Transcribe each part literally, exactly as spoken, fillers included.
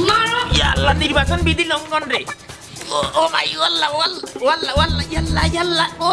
মারো। ইয়া আল্লাহ, নির্বাচন বিধি লঙ্ঘন রে। ও, ও ভাই, ওয়াল্লাহ, ওয়াল্লাহ, ওয়াল্লাহ, ওয়াল্লাহ, ইয়াল্লাহ, ইয়াল্লাহ, ও।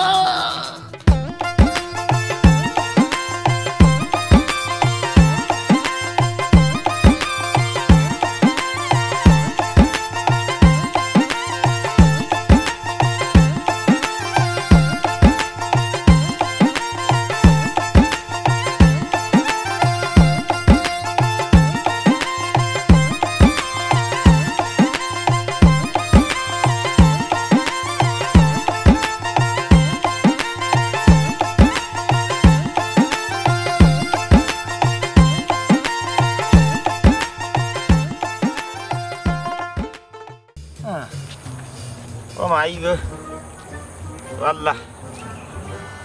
আহ, ও মাই গো, ও আল্লাহ,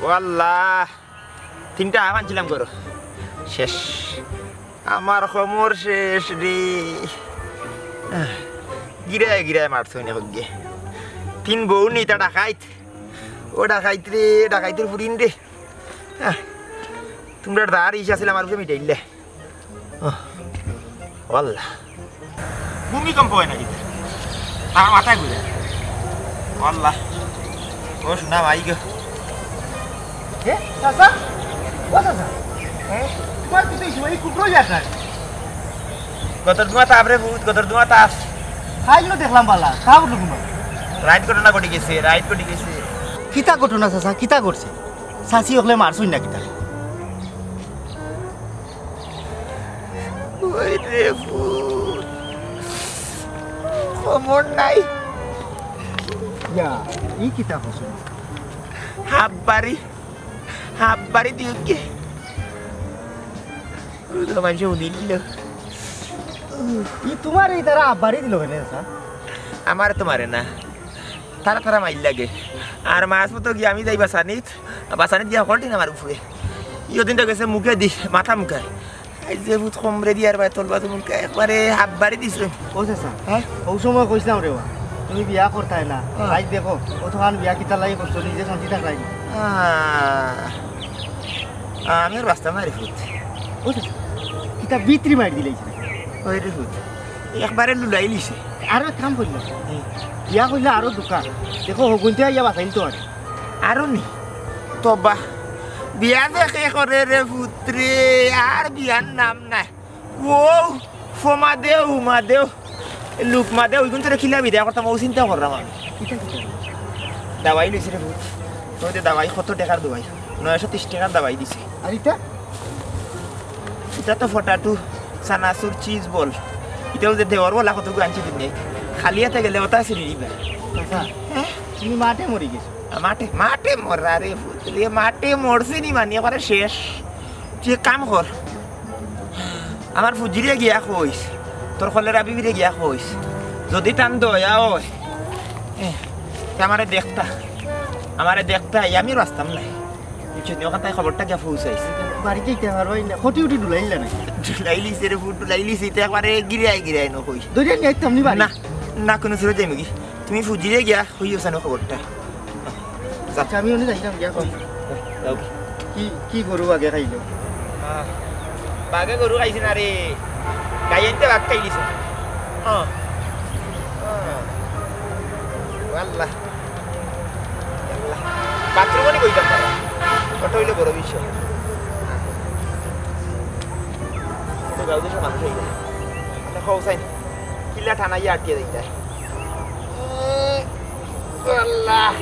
ও আল্লাহ, তিনটা আম আনছিলাম গরো, শেষ, আমার খমর শেষ রে। আহ, গিরায় গিরায় মারছো নে হগে। তিন বউ নি তা ডাকাইত, ও ডাকাইত রে, ডাকাইতর ফুরিন রে। আহ, তোমরা দাঁড় ইসে আছিল আমার উপরে মিটাইলে। আহ, ও আল্লাহ। ভূমিকম্প অয় নাকি? তার মাথায় ঘুরে। ও আল্লাহ। ও সোনা ভাই গো। এ, চাচা? ও চাচা? হ্যাঁ? তোমার কিন্তু এই সময় এই কুকুরও যায় না। গতর ধোঁয়া তাপ রে ভূত, গতর ধোঁয়া তাপ। খাইলো দেখলাম বালা, তা উঠলো ঘুমা। রাইত ঘটনা ঘটি গেছে, রাইত ঘটি গেছে। কিতা ঘটনা চাচা, কিতা করছে? চাচি অকলে মারছইন না কিতা? ওই রে ভূত, খবর নাই। ইয়া, ই কিতা কছ? হাফ বাড়ি, হাফ বাড়ি দিউক্কা। তো মানুষে উদিল। ই তোমার ই তারা হাফ বাড়ি দিল কেনে, চাচা? আমার তো মারে না, তারা তারা মাইর লাগে। আর মাছ মতো গিয়া আমি যাই বাসানিত, বাসানিত গিয়া হকলটি না আমার উপরে। ইয়ো দিন তো গেছে মুখে দি, মাথা মুখায়। এই যে ভূত কমরে দি আর ভাই তলবা তো মুখে একবারে হাফ বাড়ি দিছে। ও চাচা, হ্যাঁ? ও সময় কইছিলাম রে বা, তুমি বিয়া করতায় না। হ্যাঁ। আজ দেখো, অতখান বিয়া কিতা লাগি করছো, নিজে শান্তি থাকলাই। আহ, আমি আর বাঁচতাম না রে ভূত। ও চাচা, কিতা বিতরি মারি দিলে? ওই রে ভূত, একবারে লুলাই লিছে। আরো এক কাম করলে, বিয়া করলে আরো দোকান। দেখো, হগুনতে আইয়া বাঁচাইল তো আর। আরো নি? তবা, বিয়া যে কে করে রে পুত্রে, আর বিয়ার নাম নাই। ও, ফমা দেও, উমা দেও, লুকমা দেও, ওইগুন তোরে খিলা বিদায় করতাম, ও চিন্তা করলাম আমি। দাওয়াই লইছে রে ভূত। তো দে দাওয়াই, কত টেকার দাওয়াই? নয়শো তিরিশ টেকার দাওয়াই দিছে। আর ইটা? ইটা তো ফটাটু, চানাচুর, চিজ বল। ইটাও যে দেওয়ার বলা কতগু আনছি দিনে। খালি হাতে গেলে ওটা আছে নি বা? চাচা, হ্যাঁ? তুমি মাঠে মরি গেছো। আ, মাঠে, মাঠে মরা রে ভূত রে, মাঠে মরছে নি মানে এবারে শেষ। তুই এক কাম কর, আমার ফুজিরে গিয়া কইস, তোর কলেরা বিবিরে গিয়া কইস, যদি তান দয়া অয়, এ, তে আমারে দেখতা, আমারে দেখতা, এই আমি বাঁচতাম না। বুঝছস নি? ওখান তাই খবরটা গিয়া পৌঁছাইস। বাড়িত যাইতা পারবায় না, খটি উঠি ডুলাইলা না। ডুলাইলিছে রে ভূত, ডুলাইলিছে, ইতা একবারে গিরাই গিরাই নকই। ধরিয়া নিয়া আইতাম নি বাড়ি? না, না, কোনো সুরত যাইমু কি? তুমি ফুজিরে গিয়া কইও সানো খবরটা। যা। আচ্ছা, আমি অনে যাইতাম, গিয়া কই। যাও। কি, কি গরু আগে খাইলো? আহ, বাঘে গরু খাইছে না রে, গাই আনতে বাঘ খাইলিছে। হ্যাঁ। হ্যাঁ। আল্লাহ। আল্লাহ। বাথরুমে নি বইতাম পারা। ওটা অইলো বড় বিষয়। তো গাঁও দেশে মানুষ অইলো। আচ্ছা, খাও সাইন। কিলা টানাইয়া আটকে যাইতায়। আল্লাহ।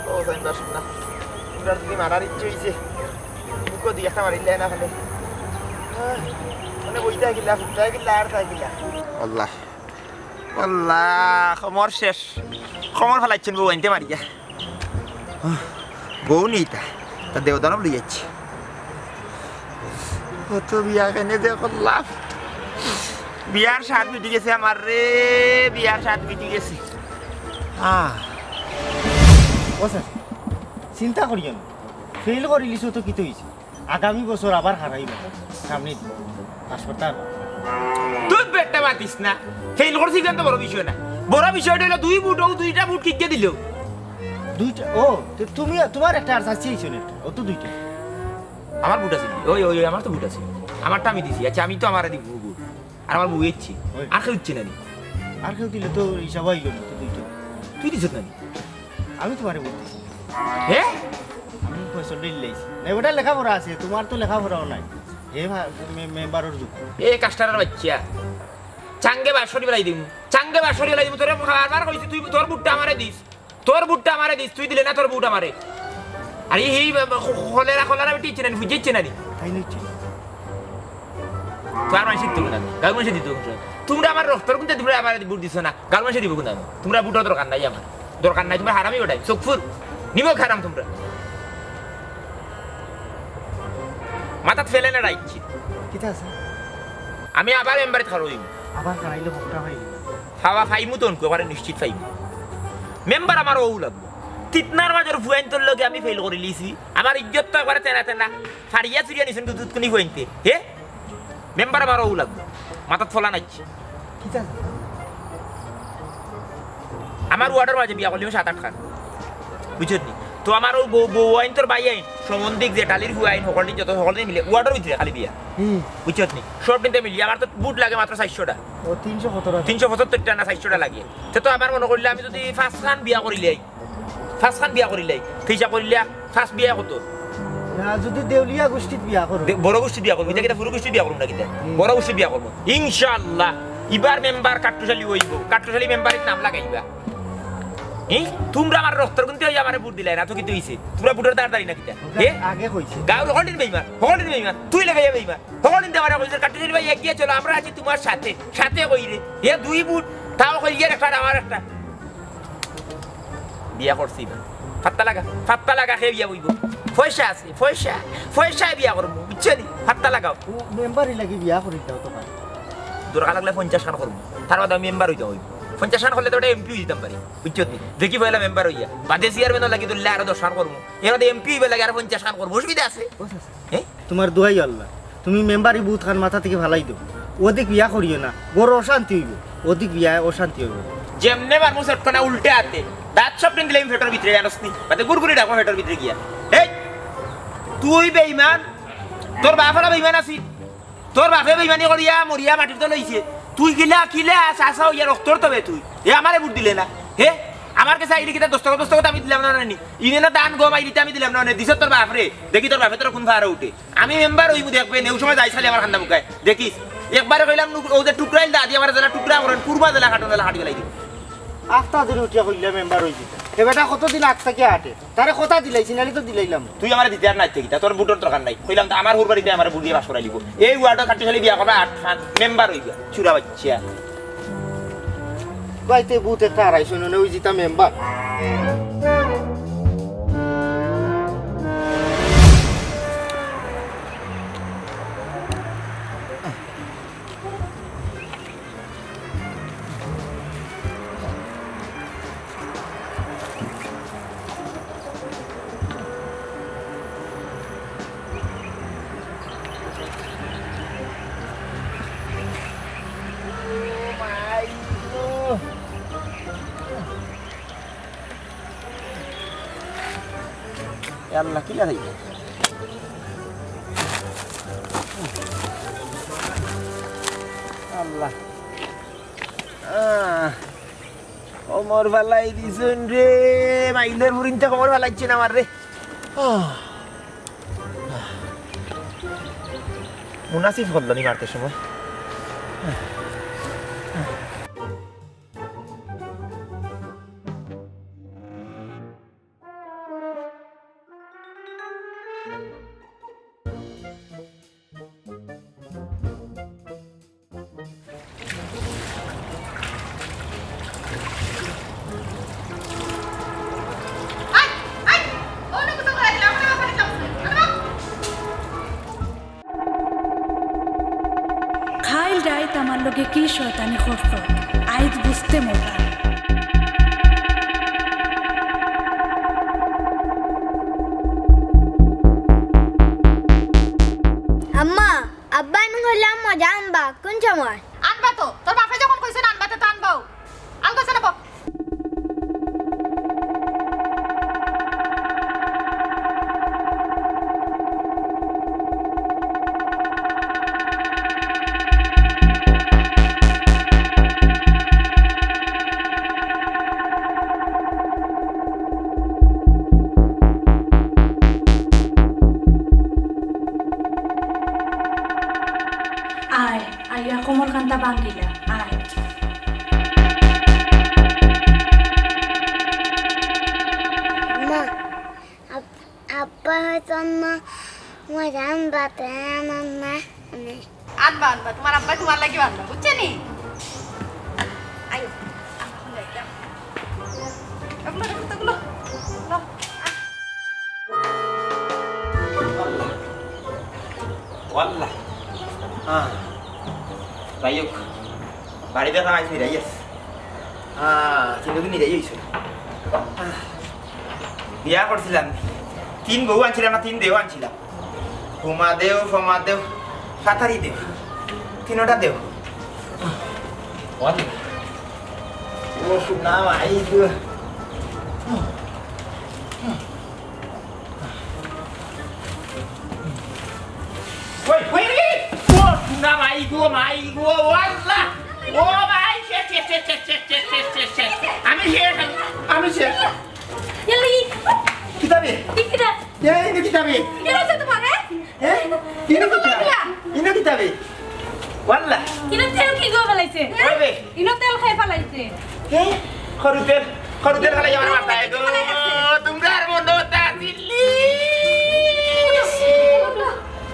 ও, জানি না, শুন না। তোমরা যদি মারার ইচ্ছে অইছে, মুখো দি একটা মারিলে না খালি। আহ, মানে, বইতে গিলা, ফুটতে গিলা, আর তাই গিলা। আল্লাহ। আল্লাহ, খমর শেষ। খমর ফালাইছেন বউ আনতে মারিয়া। বউ নেই তা, তা দেওদানও লই যাচ্ছে। কত বিয়া কেনে যে করলাম। বিয়ার স্বাদ মিটি গেছে আমার রে, বিয়ার স্বাদ মিটি গেছে। হ্যাঁ। ও স্যার, চিন্তা করিও না, ফেল করিলিছো তো কিতা অইছে? আগামী বছর আবার হারাইবা, সামনে দিন। পাস করতে পারবা। তুই বেটা মাতিস না, ফেল করছি কেন তো বড় বিষয় না। বড় বিষয়টা অইলো দুই বুট, ও দুইটা বুট কিকে দিল। দুইটা? ও, তো তুমি, তুমার একটা আর চাচি আইছইন একটা, ও তো দুইটা। আমার ভোট আছে নি? ওই, ওই, ওই, আমার তো ভোট আছে। আমারটা আমি দিছি। আচ্ছা, আমি তো আমারে দিব ভোট। আর আমার বউ ইচ্ছে। ওই। আর কেউ ইচ্ছে না নি? আর কেউ দিলে তো হিসাব অইলো না, তো দুইটা। তুই দিছত না নি? আমি তুমারে ভোট দিছি। হে? আমি ফয়সল দিলাইছি। না, ওটা লেখাপড়া আছে, তুমার তো লেখাপড়াও নাই। হে ভা-, মে-, মেম্বারর যুগ। এ কাস্টারর বাচ্চা। চাঙ্গে বাঁশরি বেলাই দিমু। চাঙ্গে বাঁশরি বেলাই দিমু। তোরে বারবার কইছি, তুই তোর ভোটটা আমারে দিস। তোর ভোটটা আমারে দিস, তুই দিলে না তোর ভোট আমারে। আর এই, এই, খ-, খলেরা, খলেরা বেটি ইচ্ছে না নি, ফুজে ইচ্ছে না নি। তাই নিচ্ছে। তো আর মানষে দিত না, গাঁওর মানষে দিত না। তুমরা আমার রক্তর কুনতে তুমরা আমারে ভোট দিছো না, গাঁওর মানষে দিব কুনতে? তুমরার ভোটর দরকার নাই আমার, দরকার নাই। তুমরা হারামি বেটাইন, চোখ ফুর, নিমক হারাম তুমরা। মাথাত ফেলে না রাখছি। কিতা আছে? আমি আবার মেম্বারিত খাড়ইমু। আবার খাড়াইলে ভোটটা পাইবি। পাওয়া পাইমু তো অনকু, এবারে নিশ্চিত পাইমু। মেম্বার আমার অউ লাগবো। তিতনার মাজর ফুয়াইন্তর লগে আমি ফেইল করিলিছি। আমার ইজ্জত তো এবারে তেনা তেনা। ফাড়িয়া চুরিয়া নিছইন দুধ কুনি ফুয়াইন্তে। হে? মেম্বার আমার অউ লাগবো। মাথাত ফলা নাইছে। কিতা? আমার ওয়ার্ডর মাজে বিয়া করলিমু সাত আট খান। বুঝছত নি? তো আমার অউ বউ, বউ আইন তোর ভাই আইন, সম্বন্ধিক জেঠালির ফুয়া আইন, হকলদিন যত হকলদিন মিলে ওয়ার্ডর ভিতরে খালি বিয়া। হুম। বুঝছত নি? সব দিনতে মিলি, আমার তো ভোট লাগে মাত্র চাইরশোটা। ও, তিনশো সতেরো। তিনশো পঁচাত্তরটা না চাইরশোটা লাগে। তে তো আমার মনো করলে আমি যুদি পাঁচ খান বিয়া করিলাই, পাঁচ খান বিয়া করিলাই, তে হিসাব করিলা পাঁচ বিয়া কত? না, যুদি দেউলিয়া গোষ্ঠীত বিয়া করো। দে-, বড় গোষ্ঠীত বিয়া করমু, ইতা কিতা হুরু গোষ্ঠীত বিয়া করমু না কিতা? হুম। বড় গোষ্ঠীত বিয়া করমু। ইনশাআল্লাহ, ইবার মেম্বার কাট্টুশালী অইবো, কাট্টুশালী মেম্বারিত নাম লাগাইবা। ই? তুমরা আমার রক্তর কুনতে অইয়া আমারে ভোট দিলায় না, তো কিতা অইছে? তুমরা ভোটর দাঁড় দাঁড়ি না কিতা? এ? আগে কইছে। গাঁওর হকলদিন বেইমান, হকলদিন বেইমান, তুই লাগাইয়া বেইমান। হকলদিন দে আমারে কইছে, "কাট্টুশালী ভাই, এগিয়ে চলো, আমরা আছি তোমার সাথে, সাথে কই রে?" এ দুই ভোট, তাও কইয়ার একটা, আমার একটা। বিয়া করছি বা। ফাত্তা লাগা, ফাত্তা লাগা, কে বিয়া বইবো? পয়সা আছে, পয়সা, পয়সায় বিয়া করমু, বুঝছো নি? ফাত্তা লাগাও। ও মেম্বারি লাগি বিয়া করি দাও তো ভাই। দরকার লাগলে পঞ্চাশ খান করমু, তার বাদে আমি মেম্বার অইতাম অইবো। পঞ্চাশ খান করলে তো ওটা এমপি অইতাম পারি, বুঝছো নি? দেখি পয়লা মেম্বার অইয়া, বাদে চেয়ারম্যানও লাগি ধরলে আরো দশ খান করমু, এর বাদে এমপি অইবার লাগি আরো পঞ্চাশ খান করমু, অসুবিধা আছে? ও চাচা, হ্যাঁ? তোমার দোয়াই আল্লাহ, তুমি মেম্বারি ভূত খান মাথা থাকি ফালাই দেও। অধিক বিয়া করিও না, বড় অশান্তি অইবো। অধিক বিয়া অশান্তি অইবো। যেমনে মারমু চটকনা উল্টে আতে, দাঁত সব দিন দিলাইমু পেটর ভিতরে, জানোস নি? বাদে গুড়গুড়ি ডাকমু পেটর ভিতরে গিয়া। এই, তুই বেইমান, তোর বাপ অলা বেইমান আছিল। তোর বাপে বেইমানি করিয়া মরিয়া মাটির তলে অইছে। তুই কিলা, কিলা চাচা অইয়া রক্তর তবে তুই। এ আমারে ভোট দিলে না। হে, আমার গেছে আইলি কিতা দশ টাকা, দশ টাকা আমি দিলাম না নি। ইনে না ধান গম আইলিতে আমি দিলাম না নি। দিছত তোর বাপরে। দেখি তোর বাপে তোর কুন ফাড়া উঠে। আমি মেম্বার অইমু দেখবে, নেউ সময় যাই খালি আমার কান্দা মুখায়। দেখিস, একবারে কইলাম নু-, অউ যে টুকরাইল দা দি আমার জেলা টুকরা করেন, কুরমা জেলা কাটন জেলা কাটি ফালাই দিবো। আখতা দিন উঠিয়া কইলে মেম্বার অইযিতা। এ বেটা কতদিন আগ থাকি আটে। তারে কথা দিলাইছি, নাইলে তো দিলাইলাম। তুই আমারে দিতে আর নাই থাকি, তা তোর ভোটর দরকার নাই। কইলাম তো আমার হুরবাড়িতে আমারে ভোট দিয়া পাস করাই দিব। এই ওয়ার্ডর কাট্টুশালী বিয়া করবা আট খান, মেম্বার অইবা। চুরা বাচ্চা। বাইতে ভূত একটা হারাইছে, ননে অইযিতা মেম্বার। এ আল্লাহ, কিলা খাইবো? আল্লাহ। আহ, কোমর ফালাই দিছইন রে, মাইলর ফুরিন্তে কোমর ফালাইছইন আমার রে। আহ। মুনাসিব হল নি মারতে সময়। খাইল রাইত আমার লগে কি শয়তানি করছো, আইজ বুঝতে মজা। আম্মা, আব্বা আমি কইলাম মজা আনবা, কোন সময়? আনবা তো, তোর বাপে যখন কইছে না আনবা, তে তো আনবাও। আন কইছে না বউ। আইয়া কোমর খানটা ভাঙ্গিলা। আয়। আম্মা, আব- আব্বা হয়তো না, আমার জান বাতে আমার মা নেই। আনবা, আনবা, তোমার আব্বা তোমার লাগি আনবা, বুঝছো নি? আইও, আমরা এখন যাই, যাও। এগুলো, এগুলো, এগুলো। লও, আ। ওয়াল্লাহ। হ্যাঁ। যাই হোক, বাড়িত দেখা আইছি, যাই আছে। হ্যাঁ, চিন্তা নিরাই হইছে। বিয়া করছিলাম, তিন বউ আনছিলাম না, তিন দেও আনছিলাম। হুমা দেও, ফমা দেও, ফাতারি দেও, তিনোটা দেও। ও সোনা মাই গো। ওই, ওই রে! ও সোনা মাই গো, মাই গো, ও আল্লাহ! ও ভাই, শেষ, শেষ, শেষ। আমি শেষ, আমি, আমি শেষ। ইয়াল্লা, ই- কিতাবে? ই কিতা? এ, ইনো কিতাবে? কিতা হইছে তোমার, এ? এ? ইনো কিতা? কিতা? ইনো কিতাবে? ওয়াল্লা। ইনো তেল কি গো ফালাইছে? ওই বে। ইনো তেল খাই ফালাইছে। এ? খরু তেল, খরু তেল ফালাই আমার মাথায় গো। তোমরা আর মনে হতা দিল্লি। উঠো,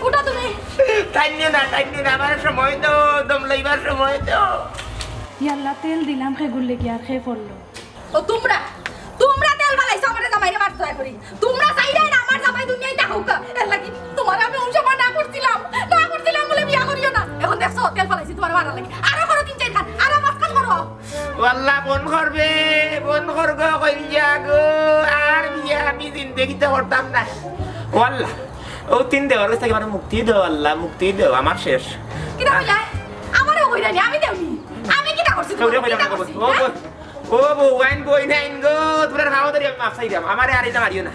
উঠো তুমি। টাইনো না, টাইনো না, আমার সময় দাও, দম লইবার সময় দাও। ইয়াল্লা, তেল দিলাম, খে গুল্লে কি আর খে পড়লো। ও তোমরা, তোমরা তেল ফালাইছো আমার জামাইরে মারতো করি। তোমরা চাইরায় না আমার জামাই দুনিয়াত থাকউক। এর লাগি তোমারে আমি অউ সময় না করছিলাম, না করছিলাম বুলে বিয়া করিও না। এখন দেখছো তেল ফালাইছি তোমারে মারার লাগি। আরো করো তিন চাইর খান, আরো পাঁচ খান করো। ও আল্লাহ, বন্ধ করবে, বন্ধ কর গো, কইল যা গো, আর বিয়া আমি জিন্দেগিতে করতাম না। ও আল্লাহ, ও তিন দেওয়ার কাছ থেকে আমার মুক্তি দেও আল্লাহ, মুক্তি দেও, আমার শেষ। কিতা কইলা? আমারেও কইরা নি, আমি দেওনি। আমি কিতা করছি? কেউরে কইরা কিতা না, করছি? ও, ও, ও বউ আইন, বউ না আইন গো, তোমরা ভাও ধরি আমি মাফ চাইলাম। আমারে আর এটা মারিও না।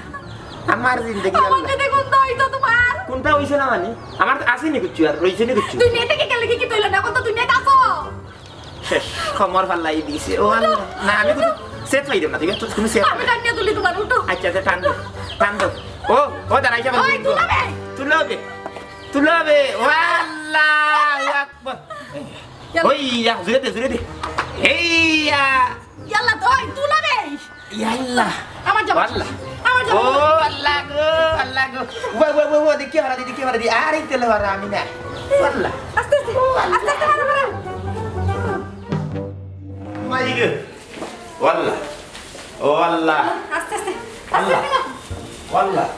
আমার জিন্দেগি আল্লাহ। আমার কাছে কোনটা হইতো তোমার? কোনটা হইছে না মানে? আমার আছে নি কিচ্ছু আর, রইছে নি কিচ্ছু? দুনিয়া থেকে গেলে কি, কি তৈল না? এখন তো দুনিয়াতে আছো। শেষ, কমর ফালাই দিছে। ও আল্লাহ। না, আমি কিন্তু সেট পাইতাম না, ঠিক আছে? তুমি সেট আমি টানিয়া তুলি তোমার, উঠো। আচ্ছা, আচ্ছা, টান দাও, টান দাও। ও, ও দাঁড়াইছে আমার ওই, বন্ধু। তুলাবে। তুলাবে, তুলাবে। ও আল্লাহ, আকবার। ইয়াল্লা। ওই, ইয়া, জুরে দে, জুরে দে। এই, ইয়া। ইয়াল্লা, দই, তুলাবে। ইয়াল্লা। আমার জামা। আল্লাহ। আমার জামা। ও আল্লাহ গো, আল্লাহ গো। ও, ও, ও, ও, দেখি হারা দি, দেখি হারা দি। আরে তেল হারা আমি না। আল্লাহ। আস্তে আস্তে, আস্তে আস্তে মারো, মারো। মাই গো। ও আল্লাহ। ও আল্লাহ। আস্তে আস্তে, আস্তে আল্লাহ। আস্তে মারো। ও আল্লাহ।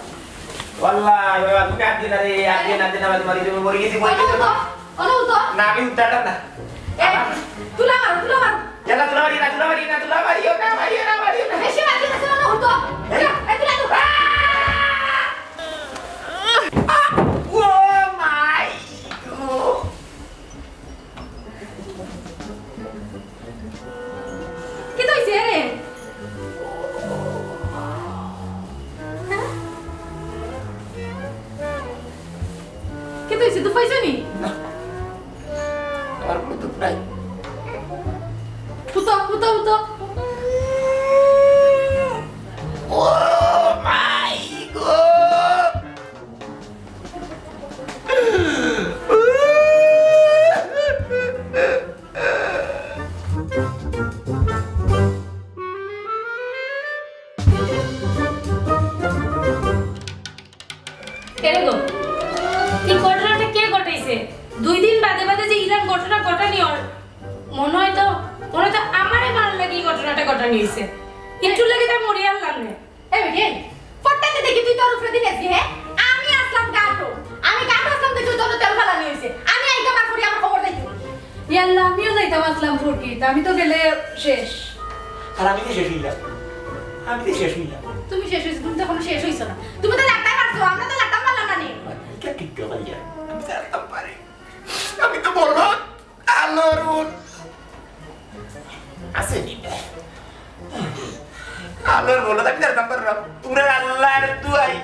ও আল্লাহ, ও আল্লাহ, তুমি আট দিন আরে, আট দিন, আট দিন আমার মারি দেবো, মরে গেছি, মরে গেছি। ওলো তো, ওলো তো। না, আমি উদ্ধারটা না। এ, তুলা মারো, তুলা মারো। ইয়াল্লা, তুলা মারি না, তুলা মারি না, তুলা মারিও না, মারিও না, মারিও না। বেশি মারতে আছে মনে হতো। এ? এ, তুলা, তুলা। ও মাই গো। কিতা হইছে রে? হ্যাঁ? কিতা হইছে? দুখ পাইছো নি? না। আমার কোনো দুখ নাই। হুতো, হুতো, হুতো। ও মাই গো। কেরে গো? এই ঘটনাটা কে ঘটাইছে? দুই দিন বাদে বাদে যে ইলান ঘটনা ঘটানি অর, মনে হয় তো, মনে হয় তো আমারে মারার লাগি এই ঘটনাটা ঘটানি হইছে। একটু লাগে তার মরিয়ার লাম নে। এই বেটি, এই, ফটকাতে দেখি তুই তোর উপরে দিন এসি, হ্যাঁ? আমি আসলাম গাটো। আমি গাটো আসলাম দেখি তোর তেল ফালানি হইছে। আমি আইতাম আর ফুরি আমার খবর দিতে। ইয়াল্লা, আমিও যাইতাম আসলাম ফুরকিত। আমি তো গেলে শেষ। আর আমি তো শেষ হইলাম। আমি তো শেষ হইলাম। তুমি শেষ হইছো, তুমি তো এখনো শেষ হইছো না। তুমি তো লাগাই পারছো, আমরা তো লাগাই পারলাম না নি। এটা ঠিক কথা, আমি তো লাগাই পারি। আমি তো বললাম। আল্লাহর বল। আছে নি? আল্লাহর বল, আমি জানতাম পারলাম। তোমরা আল্লাহর দুয়াই।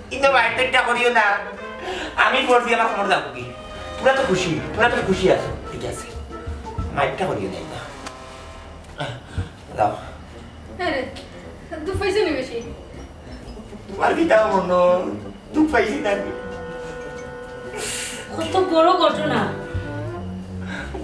কিন্তু মাইরটা করিও না। আমি পড়ছি আমার খবর যাবো কি? তোমরা তো খুশি, তোমরা তো খুশি আছো, ঠিক আছে। মাইরটা করিও না, না। যাও। আরে, দুঃখ পাইছো নি বেশি? তোমার কিতা মনো? দুঃখ পাইছি না আমি। কত বড় ঘটনা।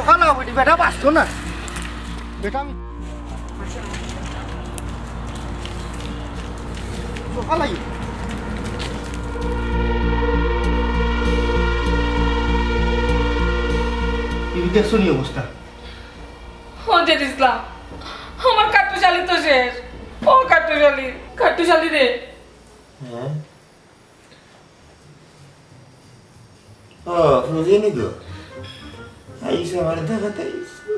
সকাল হবো নি, বেটা বাঁচতো না। বেটা আমি সকাল আই। এই দেখছো নি অবস্থা? ও জেদ ইসলাম, আমার কাট্টুশালী তো শেষ। ও কাট্টুশালী, কাট্টুশালী রে। হ্যাঁ? ও, বুঝিনি গো। আইসো আমার দেখাতে আইসো।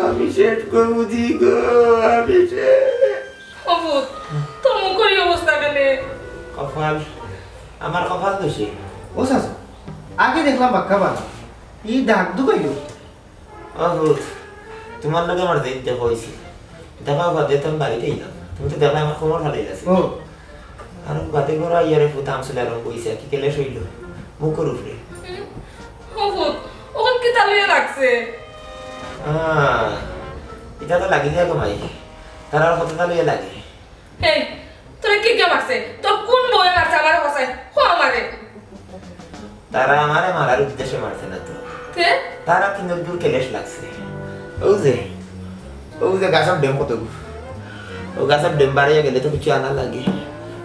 আমি শেষ গো বুঝি গো, আমি শেষ। ও পুত, তোর মুখর এই অবস্থা কেনে? কপাল, আমার কপাল দোষে। ও চাচা, আগে দেখলাম বাক্কা বালা, এই দাগ দুগাইলো। ও পুত, তোমার লগে আমার যে দেখা হইছে, দেখা বাদে তো আমি বাড়িত আইলাম। তুমি তো দেখলায় আমার কোমর ফালাই গেছে। ও। আর বাদে ঘরো আইয়া রে পুত, আমসুল আরম্ভ হইছে, কি কেলেশ হইল মুখর উপরে। হুম? ও পুত, ওখান কিতা লইয়া লাগছে? আহ, ইটা তো লাগি যায় গো মাই, তারার কথা তো লইয়া লাগে। এই, তোরে কে কে মারছে? তোর কোন বউয়ে মারছে আমারে কছাই? ক আমারে। তারা আমারে মারার উদ্দেশ্যে মারছে না তো। তে? তারা তিনর দূর কেলেশ লাগছে। ও যে, ও যে গাছর ডেম কত দূর। ও গাছর ডেম বাড়াইয়া গেলে তো কিছু আনা লাগে।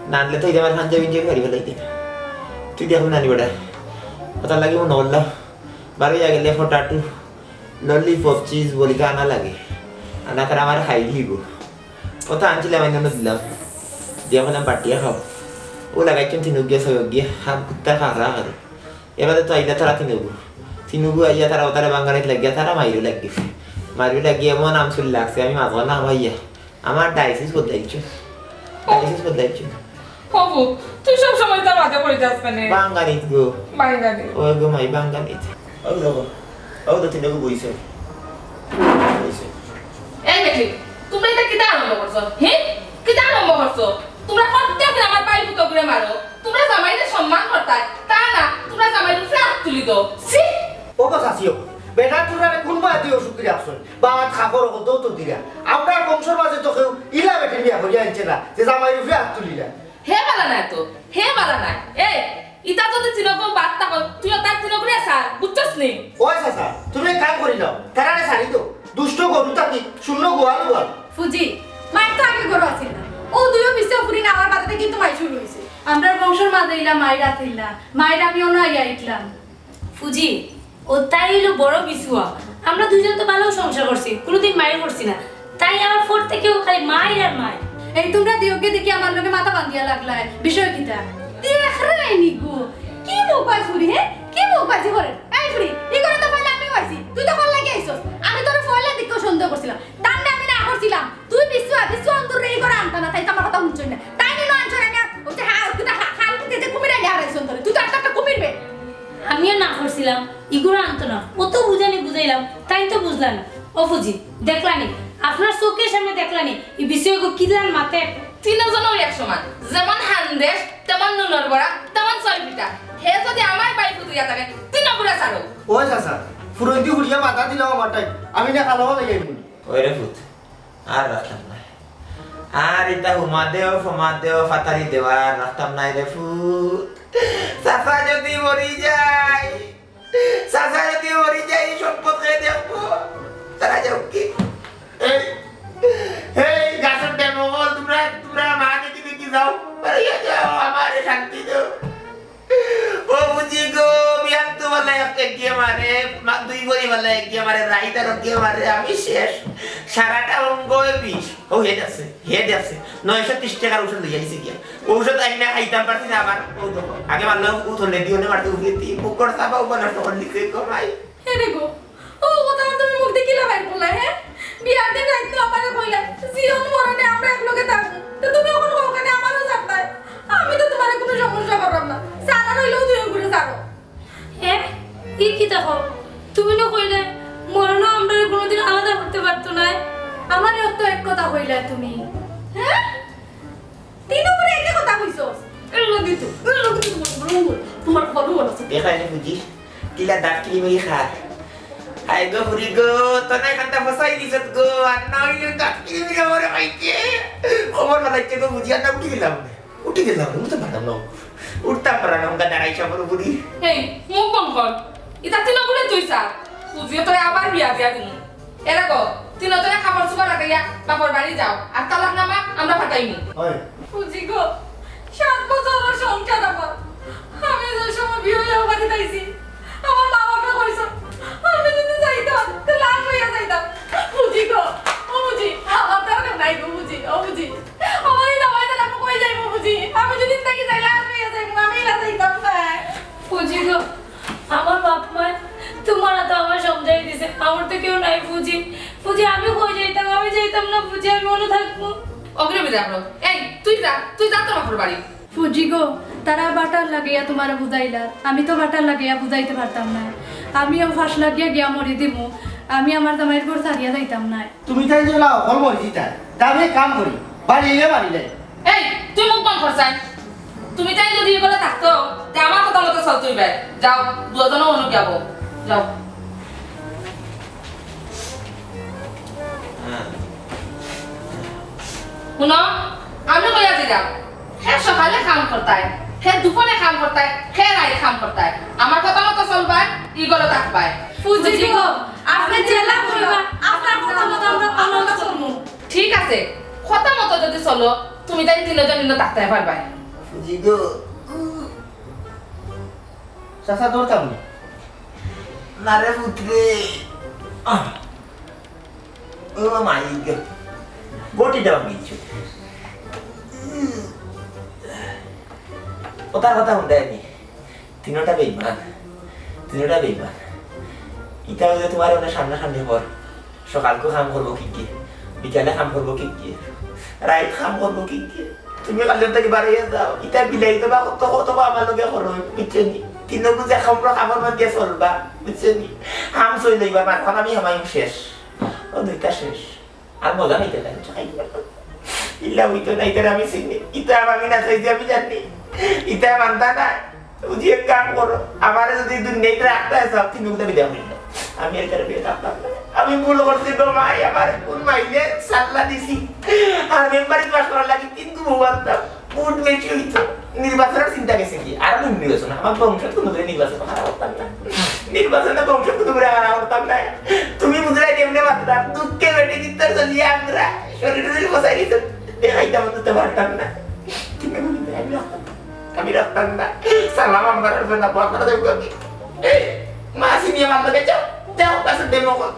না আনলে তো এই যে আমার পাঞ্জাবি ইঞ্জাবি মারি ফেলাই দিন। তুই দেখবি নানি বেটা। ওটার লাগি মনে করলাম। বাড়াইয়া গেলে ফোটা টু। ললিপপ, চিজ বলি তো আনা লাগে। আনা করে আমার খাই দিব। কত আনছিলাম, আমি অন্য দিলাম। দিয়া বললাম, "বাটিয়া খাও।" ও লাগাইছেন তিনুগিয়া, সৌগিয়া, হাম কুত্তা খারা খারো। এবারে তো আইলা তারা তিনুগু। তিনুগু আইয়া তারা ওতারে বাঙ্গানিত লাগিয়া, তারা মাইরু লাগিছে। মাইরু লাগিয়া এমন আমসুল লাগছে, আমি মাঝখান না ভাইয়া। আমার ডায়ালিসিস বদলাইছো। ডায়ালিসিস বদলাইছো। হবু, তুই সব সময় তার মাঝে পড়ে যাস কেনে? বাঙ্গানিত গো। বাঙ্গানিত। ওই গো মাই বাঙ্গানিত। ওই দেখো। ও তো তিনটা বইছে। বইছে। এই বেটি, তোমরা এটা কিতা আরম্ভ করছো? হে? কিতা আরম্ভ করছো? তোমরা প্রত্যেক দিন আমার ভাই পুতগুরে মারো। তোমরা জামাইরে সম্মান করতায়, তা না, তোমরা জামাইর উপরে হাত তুলি দাও। ছি! ও গো চাচিও, বেটা তোরা কোন বাদ দিয়ে অসুখ করে আসছেন? বাদ খাবার অকল দৌ তো দিরা। আমরা বংশর মাঝে তো কেউ ইলা বেটি বিয়া করিয়া আনছে না, যে জামাইর উপরে হাত তুলিলা। হে বালা নাই তো, হে বালা নাই। এই, ইতা যদি তিনগু বাদ থাকো, তুইও তার তিনগুরে সার, বুঝছস নি? ওই চাচা, তুমি এক কাম করি নাও, তারারে সারি দাও। দুষ্ট গরু থাকি, শূন্য গোয়াল গোয়াল। ফুজি, মাইর তো আগে গরু আছিল না। ও দুইও পিছে ফুরি না, আমার বাদে কিন্তু মাইর শুরু হইছে। আমরার বংশর মাঝে ইলা মাইর আছিল না। মাইর আমি অনো আইয়া ইটলাম। ফুজি, ও তাই হইলো বড় বিছুয়া। আমরা দুইজন তো ভালো সংসার করছি, কোনোদিন মাইর করছি না। তাই আমার ফোর থেকেও খালি মাইর আর মাইর। এই তোমরা দিয়োগে দেখি আমার লগে মাথা বান্ধিয়া লাগলায়, বিষয় কিতা? দেখ রে নি গো, কি মুখ বাজি ফুরি, হে? কি মুখ বাজি করে? এই ফুরি, ই করে তো পাইলে আমি পাইছি, তুই তো কল লাগি আইছস। আমি তোর ফয়লা দিকেও সন্দেহ করছিলাম, তার আমি না করছিলাম। তুই বিছুয়া, বিছুয়া অন্তর রে ই করে আনতা না, তাই তো আমার কথা শুনছই না। তাই নিল আনছই না, ওই যে হা-, কিতা হা-, হাল কুটে যে কুমির আইলে হারাইছন তোরে। তুই তো একটা, একটা কুমির বে। আমিও না করছিলাম, ইগুরে আনতো না। অত বুঝানি বুঝাইলাম, তাই তো বুঝলা না। ও ফুজি, দেখলানি, আপনার চোখের সামনে দেখলানি, এই বিষয়গু কিলান মাতে। তিনজনও এক সমান, যেমন হান্দেশ, তেমন নুনর বড়া, তেমন ছয় পিঠা। হে যদি আমার বাড়ি ফুতুইয়া থাকে, তিন পুরা ছাড়ো। ওই চাচা, ফুরন্তি হুড়িয়া বাধা দিলাম আমার টাইম, আমি না খালো হলে যাইব। ওই রে ফুত, আর রাখতাম না। আর ইতা হুমা দেও, ফমা দেও, ফাতারি দেও, আর রাখতাম না রে ফুত। চাচা যদি মরি যায়, চাচা যদি মরি যায়, সম্পদ কে দেখবো? তারা যাও কি? এই, এই গাছর ডেমো বল, তোমরা, তোমরা মা দেখি দেখি যাও। আরে ইয়া যাও, আমারে শান্তি দেও। ও বুঝি গো, বিয়ান তো বলে এক গিয়ে মারে, মা দুই বই বলে এক গিয়ে মারে, রাইত আর গিয়ে মারে, আমি শেষ। সারাটা অঙ্গ বিষ। ও হেড আছে, হেড আছে। নয়শো ত্রিশ টাকার ঔষধ লইয়া আইছি গিয়া। ঔষধ আইনা খাইতাম পারছি না আবার। ও দেখো, আগে মারলাম, ও তো লেডি হলে মারতে উঠে দি, মুখর চাপা উপর নষ্ট করে দিছে গো ভাই। হে রে গো, ও কথা তুমি মুখ দিয়ে কিলা বাইর করলা, হে? বিয়ার দিন রাইত তো আমারে কইলা, "জীবন মরণে আমরা এক লগে থাকবো।" তো তুমি এখন কও কেনে আমারও ছাড়তায়? আমি তো তোমারে কোনো সমস্যা করলাম না। সারা রইলেও তুই ঘুরে যাবো। হে? ই কিতা কও? তুমি না কইলে মরণও আমরারে কোনোদিন আলাদা করতে পারতো নায়। আমারে অত এক কথা কইলা তুমি। হে? তিন উপরে একে কথা কইছস? এর লগে তো, এর লগে তো তোমার বড় বড়, তোমার বড় বড় আছে। দেখাই না বুঝি? কিলা দাঁত কিলি মিলি খা। আই গো ফুরি গো, তো না এখানটা ফসাই দিছত গো, আর না হইলে দাঁত কিলি মিলি আমারে খাইছে। খবর বানাইছে গো বুঝি, আর না উঠি গেলাম। উঠি গেলাম, উঠতে পারলাম না। উঠতাম পারলাম না, ওখানে দাঁড়াই সবার উপরই। এই, মুখ বন্ধ কর। ইতা তিন উপরে তুই চা। বুঝিও তোরে আবার বিয়া দিয়া দিমু। এরে গো, তিনজনে কাপড় চোপড় লাগাইয়া বাপর বাড়ি যাও, আর তালাকনামা আমরা পাঠাইমু। অয়। বুঝি গো, সাত বছরর সংসার আমার। আমি যে সময় বিয়া অইয়া বাড়িত আইছি, আমার মা বাপে কইছইন, আমি যদি যাইতাম, তে লাশ অইয়া যাইতাম। বুঝি গো, ও বুঝি, আমার তো আর নাই গো বুঝি, ও বুঝি। আমার এই জামাই তারা কই যাইবো বুঝি? আমি যদি থাকি যাই, লাশ অইয়া যাইবো, আমি ইলা যাইতাম না। বুঝি গো, আমার বাপ মায় তুমার তো আমারে সমঝাই দিছে, আমার তো কেউ নাই বুঝি। বুঝি আমি কই যাইতাম, আমি যাইতাম না বুঝি, আমি অনো থাকমু। অগ্রে বিদায় করো। এই, তুই যা, তুই যা তোর বাপর বাড়ি। ফুজি গো, তারা বাটার লাগাইয়া তুমারে বুঝাইলা, আমি তো বাটার লাগাইয়া বুঝাইতে পারতাম নায়। আমিও ফাঁস লাগিয়া গিয়া মরি দিমু, আমি আমার জামাইর ঘর ছাড়িয়া যাইতাম নায়। তুমি তাইন যেলা অকল মরি যিতায়, তে আমি এক কাম করি, বাড়ি আইয়া বাড়ি যাই। এই, তুই মুখ বন্ধ কর চাই। তুমি তাইন যদি ইগুলা থাকতো, তে আমার কথা মতো চলতো অইবায়। যাও, দুইজনও অনো গিয়া বও। যাও। হুনো, আমি কইয়া দিলাম, হে সকালে কাম করতায়, হে দুপুরে কাম করতায়, হে রাইত কাম করতায়। আমার কথা মতো চলবায়, ইগুলা থাকবায়। ফুজি গো, আপনে যেলা কইবা, আপনার কথা মতো আমরা পালন করমু। ঠিক আছে, কথা মতো যদি চলো, তুমি তাইন তিনজন ইনো থাকতায় পারবায়। ফুজি গো। চাচা, ধরতাম নি? না রে পুত্রে। আহ। ও মাই গো। বটিটা ভাঙিছো। ওটার কথা হুনতায় নি। তিনোটা বেইমান। তিনোটা বেইমান। ইটা অইলে তুমার অনো সামনাসামনি পর। সকালকু কাম করবো কিগিয়ে, বিকালে কাম করবো কিগিয়ে, রাইত কাম করবো কিগিয়ে। তুমি কাইল থাকি বারইয়া যাও, ইতা বিলাই দিবা, কত কত আমার লগে করো, বুঝছো নি? তিনগু যে কামড় কামড় বান্ধিয়া চলবা, বুঝছো নি? কাম চলি লইবা, মার খান আমি হামাইম শেষ। ও দুইটা শেষ। আর মজা নিতে লাগে, বুঝছো? ইলা অইতো না, ইতারে আমি চিনি। ইতা আমি না চাইছি, আমি জানি। ইতা মানতা না। বুঝি এক কাম করো, আমারে যদি দুনিয়াত রাখতায় চাও, তিনগুরে বিদায় করি দেও। আমি আর ইতারে বিয়া করতাম না। আমি ভুল করছি গো মাই, আমারে কোন মাইলে সাল্লা দিছি। আর মেম্বারি পাস করার লাগি তিনগু বউ আনতাম। ভোট বেশি অইতো। নির্বাচনর চিন্তা গেছে গি? আর আমি নির্বাচন, আমার বংশত কুনুগুরে নির্বাচন হারা করতাম না। নির্বাচনে বংশত কুনুগুরে হারা করতাম না। তুমি বুঝরায় কেমনে মাতরায়? দুঃখে বেটি কিত্তার চলিয়া আমরা। শরীর টরির বসাই দিতে দেখাইতাম তো পারতাম না। তুমি বুঝতে আমি রাখতাম না। আমি রাখতাম না। সালাম আমার আর না, বাবা করে দেবো আমি। এই, মা সিনিয়া মারলো কে? যাও, যাও, কাছে দে মগল।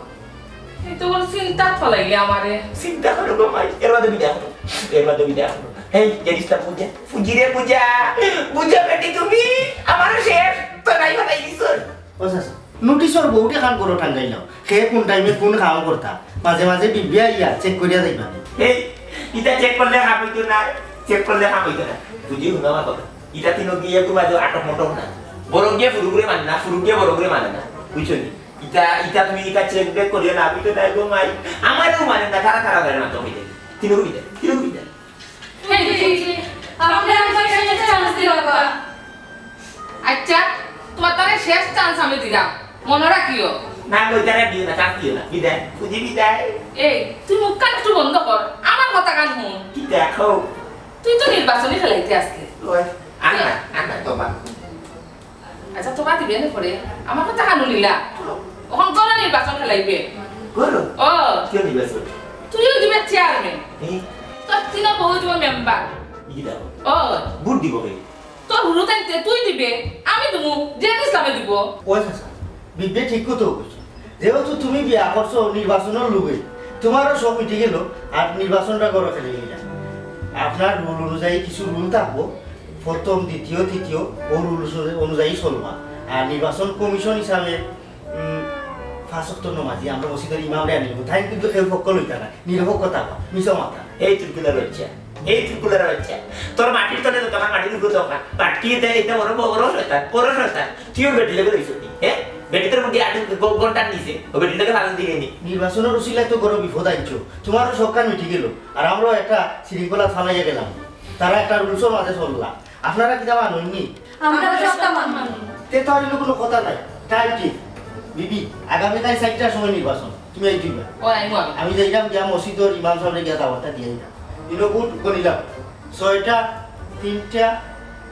এই তো বড় চিন্তা ফালাইলে আমারে। চিন্তা করো গো মাই, এর বাদে বিদায় করো। এর বাদে বিদায় করো। এই, জানিস না পূজা? ফুজিরে পূজা। পূজা বেটি তুমি, আমারও শেষ। তো নাই ফালাই দিছো। ও চাচা, নোটিশর বউটে কান করো টাঙ্গাইলাও। কে কোন টাইমে কোন কাম করতা? মাঝে মাঝে বিবিয়া ইয়া চেক করিয়া যাইবা। এই, ইটা চেক করলে কাম অইতো না, চেক করলে কাম অইতো না। বুঝি হুনো আমার কথা। ইটা তিনো গিয়া তোমার যে আটক মটক না। বড় গিয়া ফুরুগুরে মানে না, ফুরু গিয়া বড়গুরে মানে না। বুঝছো নি? ইটা, ইটা তুমি ইটা চেক ব্যাক করিও না, বুঝছো না গো মাই? আমারেও মানে না, তারা তারা ধরে মাত্র হইতে। তিনো বিদায়, তিনো বিদায়। এই, এই, এই, আপনি আমার শেষ চান্স দিলাম, বাবা। আচ্ছা, তোমার তাহলে শেষ চান্স আমি দিলাম, মনে রাখিও। না, ওই তারা দিও না, চান্স দিও না। বিদায়, বুঝি বিদায়। এই, তুই মুখ কান একটু বন্ধ কর, আমার কথা কান হুন। কি দেখো? তুই তো নির্বাচনে খেলাইতে আজকে। ওই, আর না, আর না, তোমার। আচ্ছা, তোরা দিবে না করে? আমার কথা কান হুনিলা। অখন গণ নির্বাচন খেলাইবে। গণ? ও। কিয় নির্বাচন? তুইও দিবে চেয়ারম্যান। এ? তোর তিনো বউ দিব মেম্বার। ই কি দাও? ও। ভোট দিব কে? তোর হুরু তাইতে তুই দিবে, আমি দিমু, জেড ইসলামে দিব। ও আচ্ছা, আচ্ছা। বিবে ঠিক কথা কইছো। যেহেতু তুমি বিয়া করছো নির্বাচনের লগে, তোমারও সব মিটি গেল, আর নির্বাচনটা করো খেলে গেলে। আপনার রুল অনুযায়ী কিছু রুল থাকবো, প্রথম, দ্বিতীয়, তৃতীয়, ও রুল অনুযায়ী চলবা। আর নির্বাচন কমিশন হিসাবে, উম, পাঁচ ওয়াক্ত নমাজি আমরা মসজিদের ইমামরে আনিব, তাই কিন্তু কেউ পক্ষ লইতা না, নিরপেক্ষ থাকবা, মিছা মাথা। এই তুলকুলার বাচ্চা, এই তুলকুলার বাচ্চা, তোর মাটির তলে তো তোমার মাটির উপরে দোকান, বাটকি দে, এটা বড় বড় শয়তান, বড় শয়তান। তুই ওর বেটি লেগে রইছ নি, হ্যাঁ? বেটি তোর মুখে আট ঘ-, ঘন্টার নিচে, ও বেটি লেগে ফালন দিয়ে নি। নির্বাচনের উসিলায় তো বড় বিপদ আনছো, তোমারও সব কান মিটি গেল, আর আমরাও একটা শৃঙ্খলা ফালাইয়া গেলাম। তারা একটা রুলসর মাঝে চললা, আপনারা কিতা মানইন নি? আমরা সবটা মানমু। তে তো আর ইনো কোনো কথা নাই। টাইম ঠিক। বিবি, আগামীকাল চাইরটার সময় নির্বাচন। তুমি আইতে অইবা। ও, আইমু আমি। আমি যাইরাম গিয়া মসজিদর ইমাম সাবরে গিয়া দাওয়াতটা দিয়া আইরাম। ইনো ভোট গণিলাম। ছয়টা, তিনটা,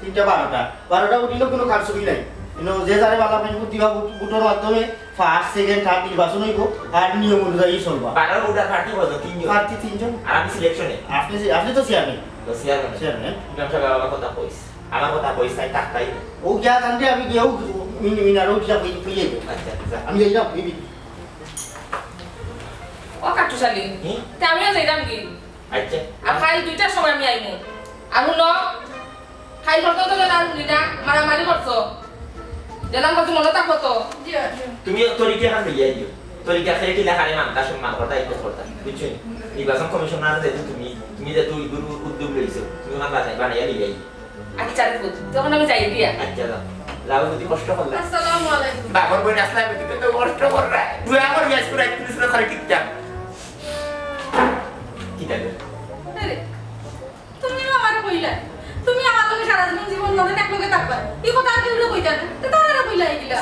তিনটা বারোটা। বারোটা ভোট ইনো কোনো কারচুপি নাই। ইনো যে যারে বালা পাইন ভোট দিবা, ভোট, ভোটর মাধ্যমে ফার্স্ট, সেকেন্ড, থার্ড নির্বাচন অইবো, আর নিয়ম অনুযায়ী চলবা। বারো ভোটার প্রার্থী কত? তিনজন। প্রার্থী তিনজন। আর আমি সিলেকশনে। আপনি সি-, আপনি তো চেয়ারম্যান। তো চেয়ারম্যান। চেয়ারম্যান। ইমাম সাহেব, আমার কথা কইস। আমার কথা কইস, তাই থাক, তাই। ও গিয়া থানতে আমি গিয়া ও মিন-, মিনারও গিয়া কই, কই যাইবো। আচ্ছা, আচ্ছা। আমি যাইলাম, এই ও কাট্টুশালী, হুম? তে আমিও যাইতাম কি? আচ্ছা। আর কাইল দুইটার সময় আমি আইমু। আর হুনো, কাইল পর্যন্ত যেলান দুইটা মারামারি করছো, যেলান করছো মনে থাকবো তো। জি, জি। তুমি তরিকা খান লইয়া দিও। তরিকা খেয়ে কিলা খারে মানতা সম্মান করতা, ইজ্জত করতা। বুঝছো? নির্বাচন কমিশনার যেহেতু তুমি, তুমি যেহেতু ইগুর উদ্যোগ লইছো, তুমি খান বানাই, বানাইয়া লইয়া দিও। আচ্ছা, আরে ফুত, তখন আমি যাই দিয়া। আচ্ছা, যাও। যাও, যদি কষ্ট করলে। আসসালামু আলাইকুম। বাবার বই আসলে আমি তো কষ্ট করবে। দোয়া করবি আজকে রাত পুলিশ করে টিকটাক। কি থাকবে? আরে, তুমি আমারে কইলা, তুমি আমার লগে সারা জীবন, জীবন মনে এক লগে থাকবা। এই কথা আর কেউ কইতা না। তো তারা কইলা এগুলা।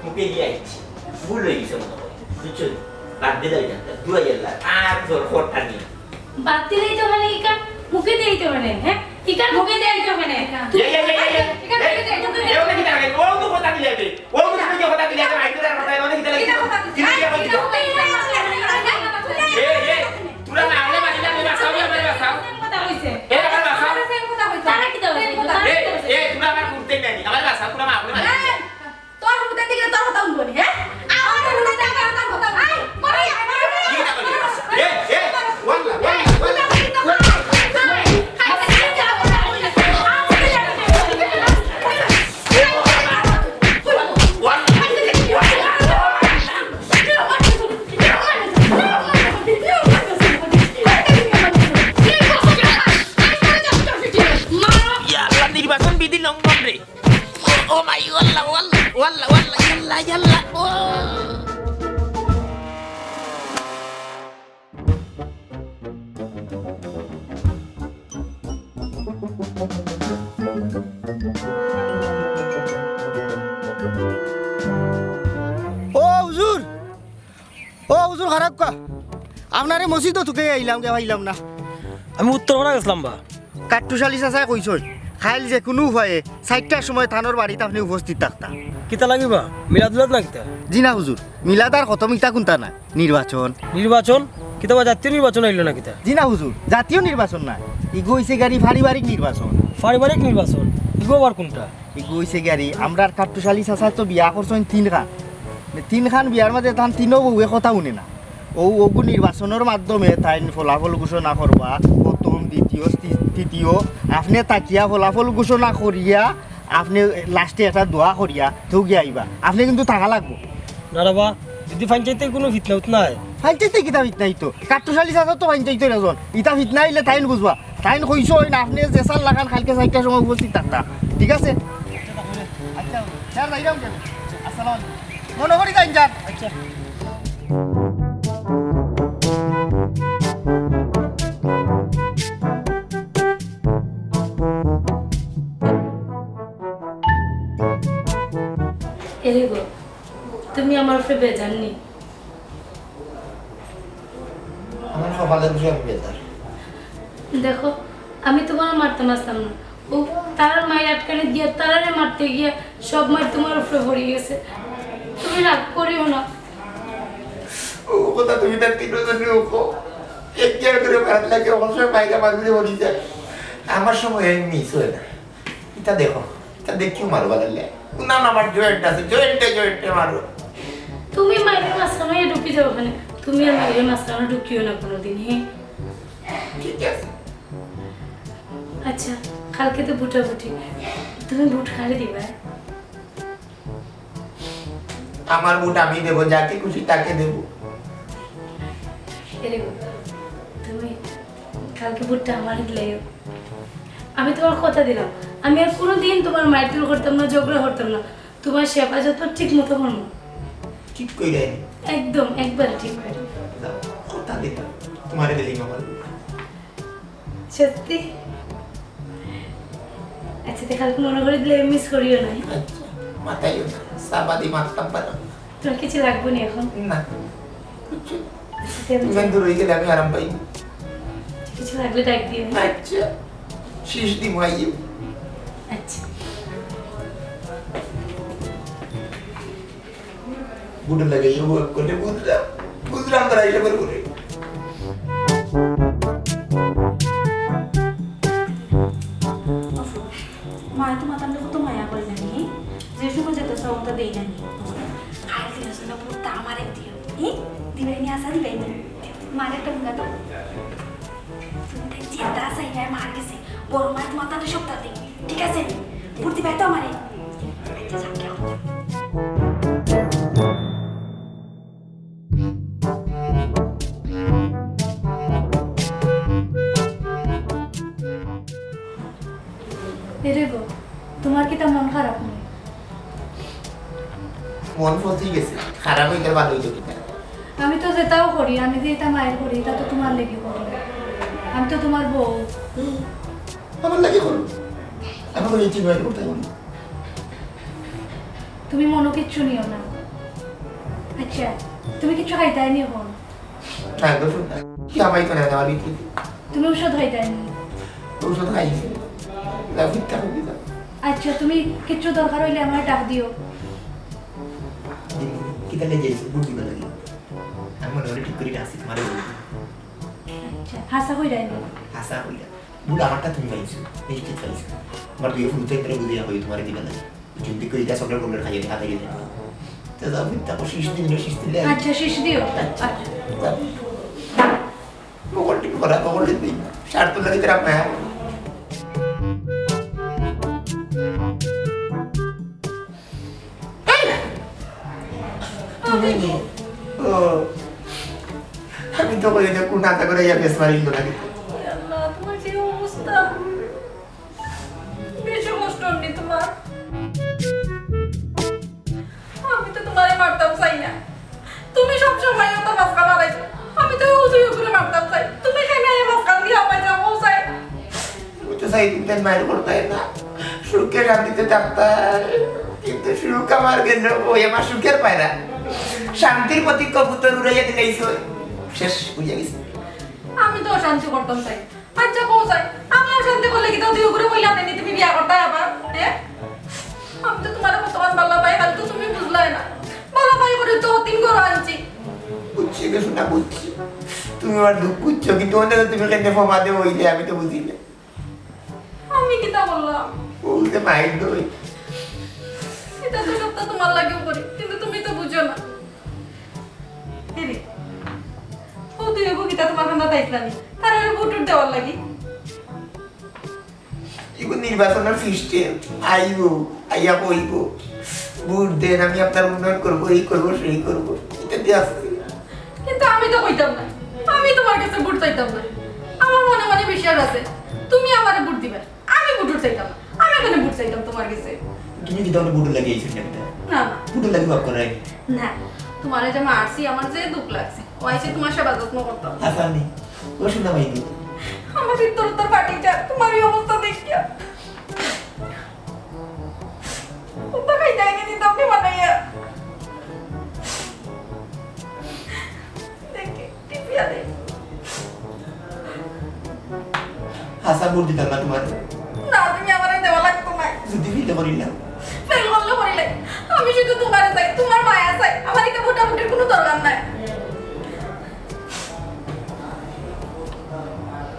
মুখে দিয়ে আইছি। ভুল হয়ে গেছে মনে হয়। বুঝছো? বাদ দিলে ওই জানটা। দোয়া ইয়াল্লা। আর জোর করতা নিয়ে। বাদ দিলেই তো মানে ইকান মুখে দিয়েই তো মানে, হ্যাঁ? ইকান মুখে দিয়েই তো মানে। এই, এই, এই, এই, এই। ইকান মুখে দিয়েই তো মানে। এ, ওকে কি তাকাই? ও তো কথা দিলে আগে। ও তো তুমি কথা দিলে আগে। আইতে তার কথা, ওকে কি তাকাই? কিতা কথা দিলে? কিতা কথা দিলে? এই, এই, তোরা না আগে মারি না, আমি বাঁচাও, আমি বাঁচাও। কথা কইছে। এ, আমার বাঁচাও। কথা কইছে। তারা কি দেবে? এই, এই, তোরা আমার করতে নেই। আমার বাঁচাও, তোরা মা বলে মারি। এই, তোর মুখে দিকে তোর কথা শুনবো নি, হ্যাঁ? আমার মুখে দিকে তোর কথা শুনবো। এই, মরে যা, মরে যা। এই, এই, ওয়াল্লা, ওয়াল্লা, ওয়াল্লা। ইয়া আল্লাহ, নির্বাচন বিধি লঙ্ঘন রে। ও, ও মাই, ওয়াল্লা, ওয়াল্লা, ওয়াল্লা, ওয়াল্লা, ইয়াল্লা, ইয়াল্লা, ও। ও হুজুর, ও হুজুর, খারাপ কা? আপনারে মসজিদো তুকে আইলাম গে, পাইলাম না। আমি উত্তর করা গেছিলাম বা। কাট্টুশালী চাচায় কইছইন, কাইল যে কুনু উপায়ে চাইরটার সময় তানর বাড়িত আপনে উপস্থিত থাকতা। কিতা লাগিবা? মিলাদ উলাদ না কিতা? জি না হুজুর, মিলাদ আর খতম ইতা কুনতা নায়, নির্বাচন। নির্বাচন? কিতা বা জাতীয় নির্বাচন আইলো না কিতা? জি না হুজুর, জাতীয় নির্বাচন নায়, ইগু অইছে গাড়ি পারিবারিক নির্বাচন। পারিবারিক নির্বাচন? ইগু আবার কুনটা? ইগু অইছে গিয়া রে, আমরার কাট্টুশালী চাচায় তো বিয়া করছইন তিনখান। তিনখান বিয়ার মাঝে তান তিনো বউয়ে কথা হুনে না। অউ, অগু নির্বাচনর মাধ্যমে তাইন ফলাফল ঘোষণা করবা, প্রথম, দ্বিতীয়, তৃ-, তৃতীয়। আপনে থাকিয়া ফলাফল ঘোষণা করিয়া, আপনে লাস্টে একটা দোয়া করিয়া তেউ গিয়া আইবা। আপনে কিন্তু থাকা লাগবো। না রে বা, যদি পঞ্চায়েতে কুনু ফিতনা উতনা অয়। পঞ্চায়েতে কিতা ফিতনা অইতো? কাট্টুশালী চাচা তো পঞ্চায়েতর একজন। ইতা ফিতনা অইলে তাইন বুঝবা। তাইন কইছইন আপনে যে চার লাখান কাইলকে চাইরটার সময় উপস্থিত থাকতা। ঠিক আছে? আচ্ছা, স্যার, যাইরাম কেন? আসসালামু আলাইকুম। মনো করি যাইন, যান। আচ্ছা। এরে গো, তুমি আমার উপরে বেজার নি? আমার কপালে দুষে আমি বেজার। দেখো, আমি তুমারে মারতাম আছলাম না। ও তারার মাইর আটকানি দিয়া, তারারে মারতে গিয়া সব মাইর তুমার উপরে পড়ি গেছে। তুমি রাগ করিও না। ও কথা তুমি তার তিনজনে ওকো। এক গিয়ার করে মারার লাগে, অবশ্য বাইরে মারুরে পড়ি যায়। আমার সময় আমি মিস হয় না। ইতা দেখো, ইতা দেখিও মারো বাদালে। না, না, আমার জয়েন্ট আছে, জয়েন্টে, জয়েন্টে মারো। তুমি মাইরের মাঝখানে ঢুকি যাও ওখানে। তুমি আর মাইরের মাঝখানে ঢুকিও না কোনোদিন, হ্যাঁ? ঠিক আছে। আচ্ছা, কালকে তো ভোটাভুটি। তুমি ভোট কারে দিবা? আমার ভোট আমি দেব, যাকে খুশি তাকে দেব। এরে গো, তুমি কালকে ভোটটা আমারে দিলাইও। আমি তুমার কথা দিলাম, আমি আর কুনুদিন তুমার মাইরধর করতাম না, ঝগড়া করতাম না। তুমার সেবা যত্ন ঠিক মতো করমু। ঠিক কইরায় নি? একদম, একবারে ঠিক কইরায়। যাও, কথা দিলাম, তুমারে দিলাইমু আমার ভোট। সত্যি? আচ্ছা, তে কালকে মনো করি দিলে মিস করিও না। আচ্ছা, মাথায় ওঠে। সাবাদি মারতাম পারো। তুমার কিছু লাগবো নি এখন? না। কিচ্ছু। আচ্ছা, তে আমি তুমি যাই। দূর হয়ে গেলে আমি আরাম পাই। কিছু লাগলে ডাক দিও। আচ্ছা। শীষ দি মাইয়ে। আচ্ছা। বুটর লাগে ইয়ে ওয়াক করলে বুঝলাম, বুঝলাম তারা ইয়ে করে করে। মায় তো মাতার লোক তো মায়া করে জানি, যে সময় যেত সবটা দেই জানি। খাইল দিও, শুনো, বুটটা আমারে দিও। হি? দিবাই নি, আশা দিবাই নি। মারে একটা মুখা দাও। তুমি তাই চিন্তা আছে, ইয়া মার গেছে। বড় মায় তোমার তাতে সপ্তাহ দিন। ঠিক আছে? বুট দিবাই তো আমারে। আচ্ছা, যাক, যাও। এরে গো, তোমার কিতা মন খারাপ নি? মন ফসি গেছে, খারাপ হইতে ভালো হইতো কিতা? আমি তো যেটাও করি, আমি যে এটা মায়ের করি, এটা তো তোমার লেগে করি। আমি তো তোমার বউ। আমার লাগে করো। আমি কোনো ইচ্ছে নয় করতে পারি। তুমি মনো কিচ্ছু নিও না। আচ্ছা, তুমি কিচ্ছু খাইতায় নি এখন? না, গোসল না। কি আমায় তো না দেওয়া লিখি? তুমি ঔষধ খাইতায় নি? ঔষধ খাইছি। না, মিথ্যা কইবি না। আচ্ছা, তুমি কিচ্ছু দরকার হইলে আমার ডাক দিও। দিদি, কিতা লেগে গেছে? বুট দিবা লাগে। আমি মনে হলে ঠিক করে ডাকছি, তোমারে বলবো। আচ্ছা, হাসা কইরায় নি? হাসা কইরা। বুট আমারটা তুমি পাইছো, নিশ্চিত পাইছো। আমার দুই ফুল থেকে বুঝিয়া কই তোমারে দিবা লাগে। যদি কই এটা চকলেট বকলেট খাইয়ে দেখা খাইয়ে দেয়। তো যাও, মিথ্যা কো, শীষ দিন, শীষ দিলে। আচ্ছা, শীষ দিও। আচ্ছা। আচ্ছা। যাও। বকল টিপ করা, বকল টিপ দিন। স্বার্থ লাগে তারা মায়া। এই না। তুমি নি? ও। আমি তো কই এটা কোন আশা করে ইয়া বেশ মারিল না কিন্তু। আল্লাহ, তোমার যে অবস্থা। বেশি কষ্ট হয়নি তোমার? আমি তো তোমারে মারতাম চাই না। তুমি সব সময় তো মাঝখান হারাইছো। আমি তো উদয় করে মারতাম চাই। তুমি কেন এই মাঝখান দিয়ে আমায় যাবো চাই? আমি তো চাই তুমি তাই মায়ের করতে না। সুখে শান্তিতে থাকতায়। কিন্তু সুখ আমার গেল, ওই আমার সুখের পায়রা। শান্তির প্রতি কবুতর উড়াইয়া দিলাইছো। শেষ হইয়া গেছে। আমি তো অশান্তি করতাম চাই। আচ্ছা, কও চাই, আমি অশান্তি করলে কি তাও দুই করে কইলাম নি তুমি বিয়া করতে আবার? হ্যাঁ? আমি তো তোমার কতক্ষণ ভালা পাই, খালি তো তুমি বুঝলায় না। ভালা পাই করে তো তিন করে আনছি। বুঝছি গো সোনা, বুঝছি। তুমি আমার দুঃখ বুঝছো, কিন্তু ওদের তুমি কেন ফমা দেবো হইলে আমি তো বুঝি না। আমি কিতা করলাম? ও যে মাইর দই। এটা তো সবটা তোমার লাগেও করি, কিন্তু তুমি তো বুঝো না। এরে, ও দুই এগো কিতা তোমার কান্দাত আইছলা নি? তারা বুট টুট দেওয়ার লাগি। এগো নির্বাচনের সিস্টেম, আইবো, আইয়া কইবো, ভোট দেন, আমি আপনার উন্নয়ন করবো, এই করবো, সেই করবো, এটা দিয়ে আসছে। কিন্তু আমি তো কইতাম না, আমি তোমার কাছে ভোট চাইতাম না। আমার মনে মনে বিশ্বাস আছে, তুমি আমারে ভোট দিবা। আমি ভোট চাইতাম না। আমি কেন ভোট চাইতাম তোমার কাছে? তুমি কি তাহলে ভোট লাগিয়েছো না? না, না। ভোট লাগি ভাব করে? না, তোমার এই যে মারছি, আমার যে দুঃখ লাগছে। ও আইছে তোমার সেবা যত্ন করতাম। আসামি, ও শোনা ভাই। আমার ভিতর তোর ফাটি যায়, তোমার এই অবস্থা দেখিয়া। কোথা খাই যায়নি দিতাম নি বানাইয়া। দেখি, টিপিয়া দে। হাছা ভোট দিতাম না তোমার। না, তুমি আমারে দেওয়া লাগতো না। যদি ফিলে করিলাম। ফেল করলে করিলে। আমি শুধু তোমারে চাই, তোমার মায়া চাই। আমার এটা ভোটাভুটির কোনো দরকার নাই।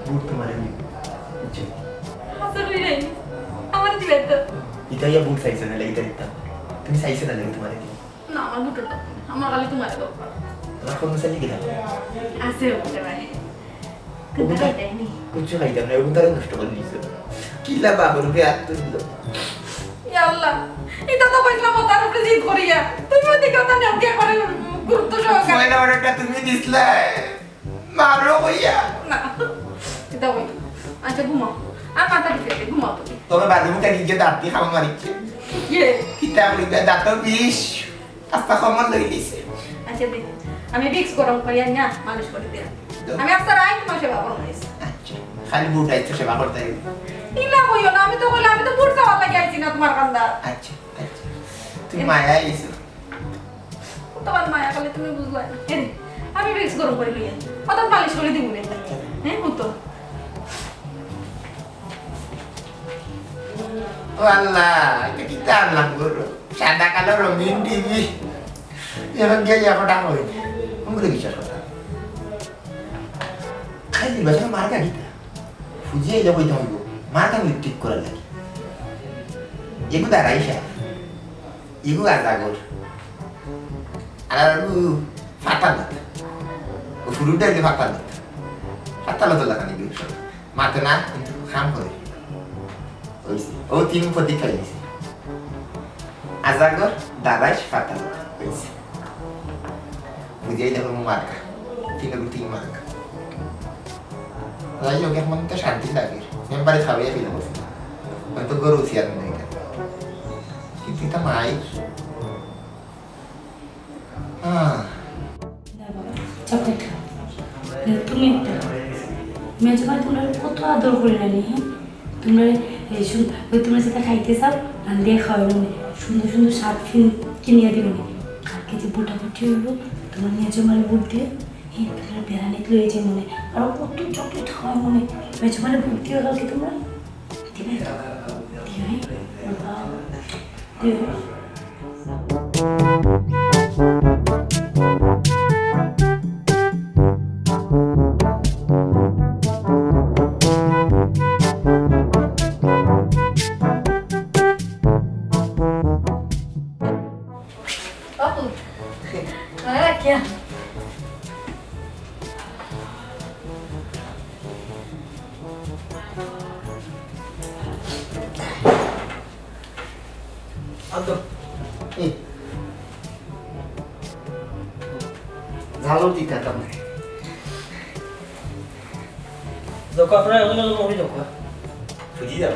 ভোট তোমারে দিব। বুঝছো? হাছা কই রে? আমার দিবে তো। ইতা ইয়া ভোট চাইছো না, ইতা দিতাম। তুমি চাইছো না, তোমারে দিব। না, আমার ভোটর দরকার নাই। আমার খালি তোমারে দরকার। তোমার ফোন চাইলে কি দাও? আছে ওখানে ভাই। কিন্তু ওগুলো খাইতাই নি। কিচ্ছু খাইতাম না, ওগুলো তারা নষ্ট করে দিয়েছে। কিলা বাবুর উপরে হাত তুললো। ইয়া আল্লাহ, এটা তো কইছিলাম ও তার উপরে জিদ করিয়া। তুমি ওদিকে ওটা নেও, কে করে গুরুত্ব সহকারে। পয়লা অর্ডারটা তুমি দিছলা, মারো কইয়া। না, এটা কই। আচ্ছা, ঘুমাও। আর মাথা টিপে দে, ঘুমাও তুমি। তবে বাজে মুখে নিজে দাঁত দিয়ে খাওয়া মারিচ্ছে। ইয়ে। কিতা কইবে, দাঁত বিষ। আস্তা কমন লই দিছে। আচ্ছা, দে। আমি ভিক্স গরম করি আর না, মালিশ করে দিলাম। দাও। আমি আস্তা রাইত তোমার সেবা করবো। আচ্ছা, খালি ভোট আইছে সেবা করতে হইবে। ইলা কইও না, আমি তো কইলাম, আমি তো ভোট চাওয়ার লাগি আইছি না তোমার কান্দা। আচ্ছা, আচ্ছা। তুমি এ- মায়া আইছো। তোমার মায়া খালি তুমি বুঝলায় না। এরে, আমি ভিক্স গরম করি লই আই। অত মালিশ করে দিব নে। আচ্ছা। হ্যাঁ, হুতো। ও আল্লাহ, এটা কিতা আনলাম গো? সাদা কালো রঙিন টিভি। এখন গিয়া ইয়া কথা কই। কোন করে বিশ্বাস কথা? খালি নির্বাচনে মার্কা কিতা? ফুজি আইলে কইতে হইব। মার্কা আমি ঠিক করার লাগি। এগু দাঁড়াই সাহেব। এগু আজাগর। আর এগু ফাতালত। ও ফুরুটা হইলে ফাতালত। ফাতালত লাগানি গিয়ে সব। মাতে না, কিন্তু কাম করে। অইছে। ও তিন প্রতীক খাই দিছে। আজাগর, দারাইশ, ফাতাল। অইছে। বুঝাই দেখো মার্কা। তিন গুটি মার্কা। যাই হোক, এখন তো শান্তি লাগে। মেম্বারে খাওয়াইয়া ফেলে বসে। হয়তো গরু উঠিয়ে আনবে এটা। কিন্তু এটা মাই। হ্যাঁ। চকলেট খাও। তুমি একটা খাও। মেজমা তোমরা কত আদর করে নানি, হ্যাঁ? তোমরা এই সুন-, ওই তোমরা যেটা খাইতে চাও, রান্ধিয়া খাওয়াই মনে। সুন্দর সুন্দর শার্ট ফিন কিনিয়া দিও নি। কালকে যে ভোটাভুটি হইব, তোমরা মেজমারে ভোট দিও। এই তোমরা বেড়ানিত লয়ে যাই মনে। আর কত চকলেট খাওয়াই মনে। মেজমারে ভোট দিও কালকে তোমরা। দিবে? দিবে? বাবা। দিবে? বাবু। মনে রাখিয়া। আব্দুল। হুম। ঝালও দিতে পারতাম না। দেখো, আপনারা এখন এরকম হয়ে যাও, হ্যাঁ? বুঝি যাও।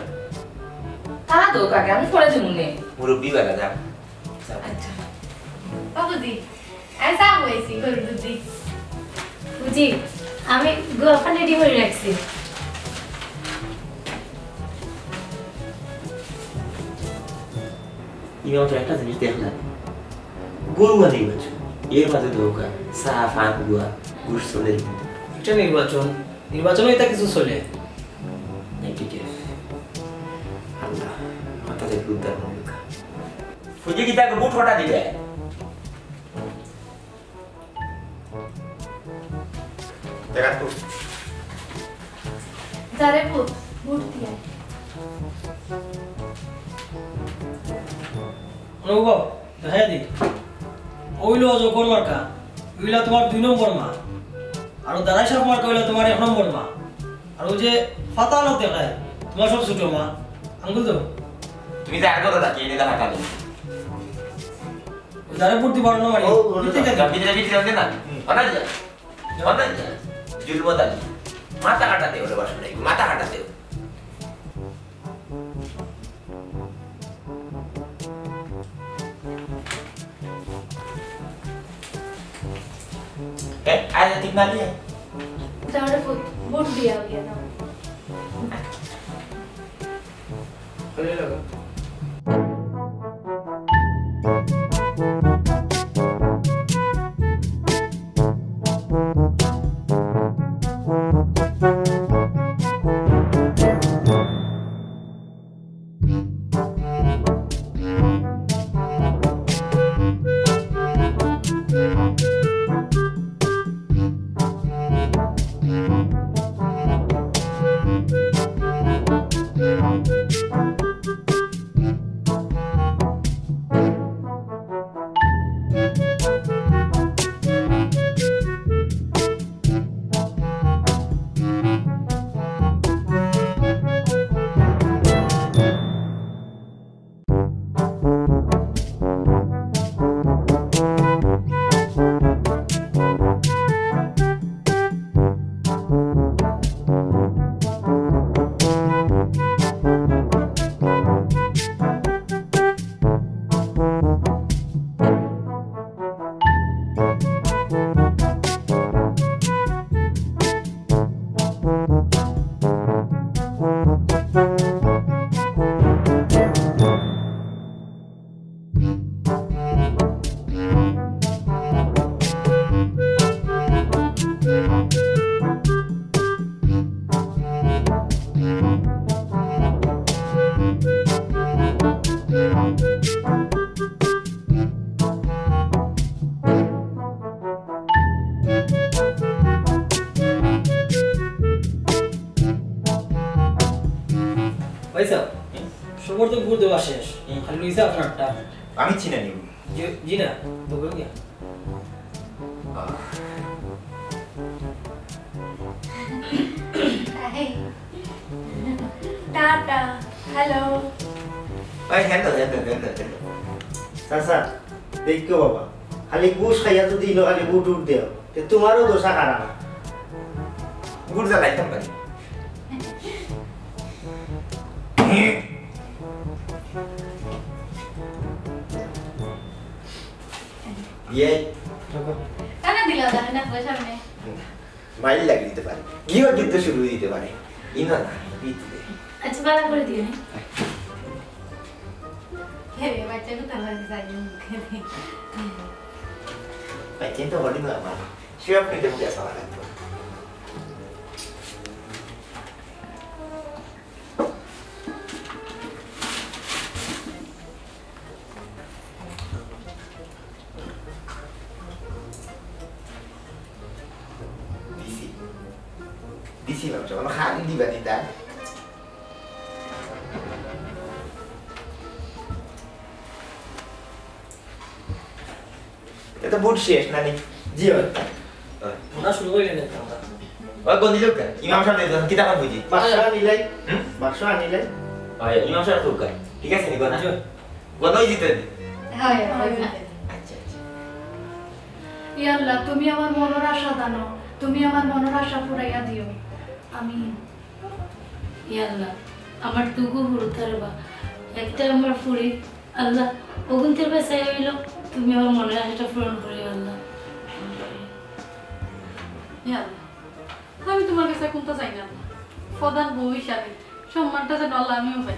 তা দোকাকে আমি পরে যাবো নে। মুরব্বি বেলা যাও। আচ্ছা। বাবুজি, আমি চা বইছি, গরুর দুধ দি। বুঝি, আমি গুয়া পান রেডি করে রাখছি। ইমাম তো একটা জিনিস দেখলাম, গরু আর নির্বাচন, এর মাঝে ধোকা, চা, পান, গুয়া, ঘুষ চলে কিন্তু। এটা নির্বাচন, নির্বাচনে এটা কিছু চলে। নাইনটি কে। আল্লাহ, মাথা থেকে উদ্ধার করুক। ফুজি কিতা বুট ফটা দিবে? দেখা তো। যারে বুট, বুট দিয়া। অনুভব, দেখাই দি। ওইলো অজগর মার্কা, ওইলা তোমার দুই নম্বর মা। আর ও দাঁড়াই সাপ মার্কা ওইলা তোমার এক নম্বর মা। আর ওই যে ফাতা আলো দেখায়, তোমার সব ছোট মা। আঙ্গুল দাও। তুমি যে আর করো না, কে নিয়ে দেখা কালি? ওই যারে বুদ্ধি বাড়ানো মারি। ও, ওরে ভিতরে যা, গেল। ভিতরে, ভিতরে ওকে না। হুম। অনাই যা। অনাই যা। জুলমত আলী। মাথা কাটা দে ওরে বাসন নাই, মাথা কাটা দে। এ, আয়, ঠিক না নিয়ে। তাহলে বুট, বুট দিয়া গিয়া দাও। আচ্ছা, সবার তো ভোট দেওয়া শেষ, হুম। খালি রইছে আপনারটা। আমি চিনি না। জি, জি না, তো বলুন না। Tata, hello. ওই হ্যালো, হ্যালো, হ্যালো, হ্যালো। চাচা, দেখো বাবা, খালি ঘুষ খাইয়া যদি ইনো খালি ভোট উঠ দেও, তে তোমারও দশা খারাপ। ঘুষ জ্বালাইতাম পারি। ইয়ে। কানা দিলা, জানি না, পয়সা নেই। মাইল লাগি দিতে পারে, গৃহযুদ্ধ শুরু অই দিতে পারে। ইনো না, পিতলে। আচ্ছা, বালা করে দিও, হ্যাঁ? হে রে, বাচ্চা তো তার বাড়ি যাই, মুখে দে। বাচ্চা তো হলি না আমার, সে আপনি দেবো গ্যাস আমার লাগবে। দিছি। দিছি মাংস, কোনো খালি দিবা দিতা। এটা তো ভোট শেষ না নি? জি ভাই। ওই। ওনা শুরু করিলেন না আমরা। ওই বন্দি লোক, ইমাম সাহেব নেই, কিতা কর বুঝি? বাক্স আনিলাই? হুম? বাক্স আনিলাই? ওই, ইমাম সাহেব খুব গায়। ঠিক আছে নি, গো না? জি। গো নই জিতে নি? হয়, হয়। আচ্ছা, আচ্ছা। ইয়া আল্লাহ, তুমি আমার মনর আশা জানো, তুমি আমার মনর আশা পুরাইয়া দিও। আমিন। ইয়া আল্লাহ, আমার দুগু হুরুতার বা, একটা আমার ফুরি, আল্লাহ, অগুনতে বাঁচাই অইল, তুমি আমার মনর আশাটা পূরণ করিও আল্লাহ। ইয়া আল্লাহ, আমি তোমার কাছে কুন্তা চাই না, প্রধান বউ হিসাবে সম্মানটা যেন আল্লাহ আমিও পাই।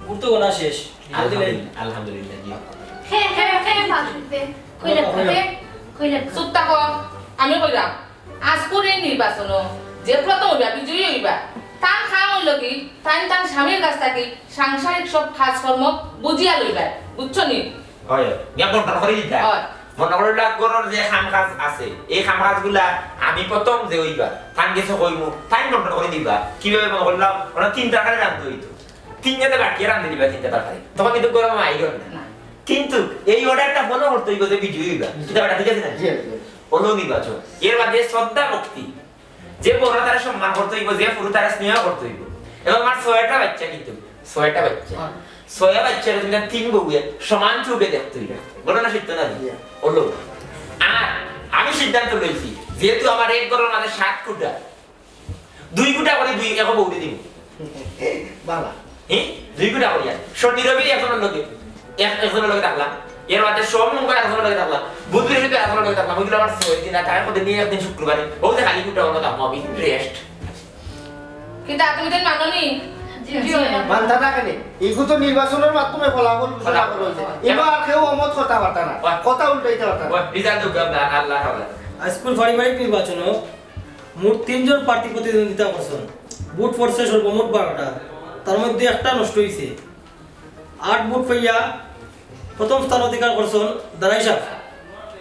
ভোট তো গণনা শেষ। আলহামদুলিল্লাহ, আলহামদুলিল্লাহ, জি। খে, খে, খে, ফাঁসিতে। কইলে, কইলে। খে, কইলে। চুপ থাকো, আমি কইরাম। আজকুর এই নির্বাচনো যে প্রথম অইবা, বিজয়ী অইবা, তার কাম অইল কি, তাইন তান স্বামীর কাছ থাকি সাংসারিক সব কাজকর্ম বুঝিয়া লইবা, বুঝছো নি? হয়, মিয়া বন্টন করি দিতা। হয়। মনে করো, লাখ ঘরর যে কাম কাজ আছে, এই কাম কাজগুলা আমি প্রথম যে অইবা, তান গেছে কইমু, তাইন বন্টন করি দিবা। কিভাবে মনে করলাম, ওরা তিন তরকারি রান্ধতে অইতো। তিনজনে বাটিয়া রান্ধি দিবা তিনটা তরকারি। তখন কিন্তু গরম আইল না। না। কিন্তু এই অর্ডারটা ফলো করতে অইব যে বিজয়ী অইবা। এটা বেটা ঠিক আছে না? জি, জি। হলো নির্বাচন। এর বাদে শ্রদ্ধা ভক্তি। যে বড় তারা সম্মান করতে অইব, যে পুরু তারা স্নেহ করতে অইব। এবং আমার ছয়টা বাচ্চা কিন্তু, ছয়টা বাচ্চা। হ্যাঁ। ছয়টা বাচ্চারে তুমি তিন বউয়ে সমান চোখে দেখতে অইব। ঘটনা সত্য না? জি। হলো। আর আমি সিদ্ধান্ত লইছি, যেহেতু আমার এক ঘরর মাঝে সাত কুটা, দুই কুটা করি দুই এক বউরে দিব। বাবা। হ্যাঁ? দুই কুটা করি আর। শনি রবি একজনর লগে, এক-, একজনর লগে থাকলাম। এর মাঝে সোম মঙ্গল একজনর লগে থাকলাম। বুধ বৃহস্পতি একজনর লগে থাকলাম। ওইগুলো আমার ছয় দিন, আর তারা কত দিন, একদিন শুক্রবারে। ও যে খালি কুটা অন্য থাকবো আমি, রেস্ট। কিন্তু তুমি তো মানো নি? জি, জি। মানতা না কেনে? এগু তো নির্বাচনর মাধ্যমে ফলাফল ঘোষণা করা অইছে। ফলাফল। এবার আর কেউ অমত করতে পারতা না। বাহ। কথা উল্টাইতে পারতা না। বাহ, রিজাল্ট তো গম না, আল্লাহ হাওলা। আইজকুর পারিবারিক নির্বাচনো মোট তিনজন প্রার্থী প্রতিদ্বন্দ্বিতা করছইন। ভোট পড়ছে সর্বমোট বারোটা, তার মধ্যে একটা নষ্ট অইছে। আট ভোট পাইয়া প্রথম স্থান অধিকার করছইন দারাই সাহেব।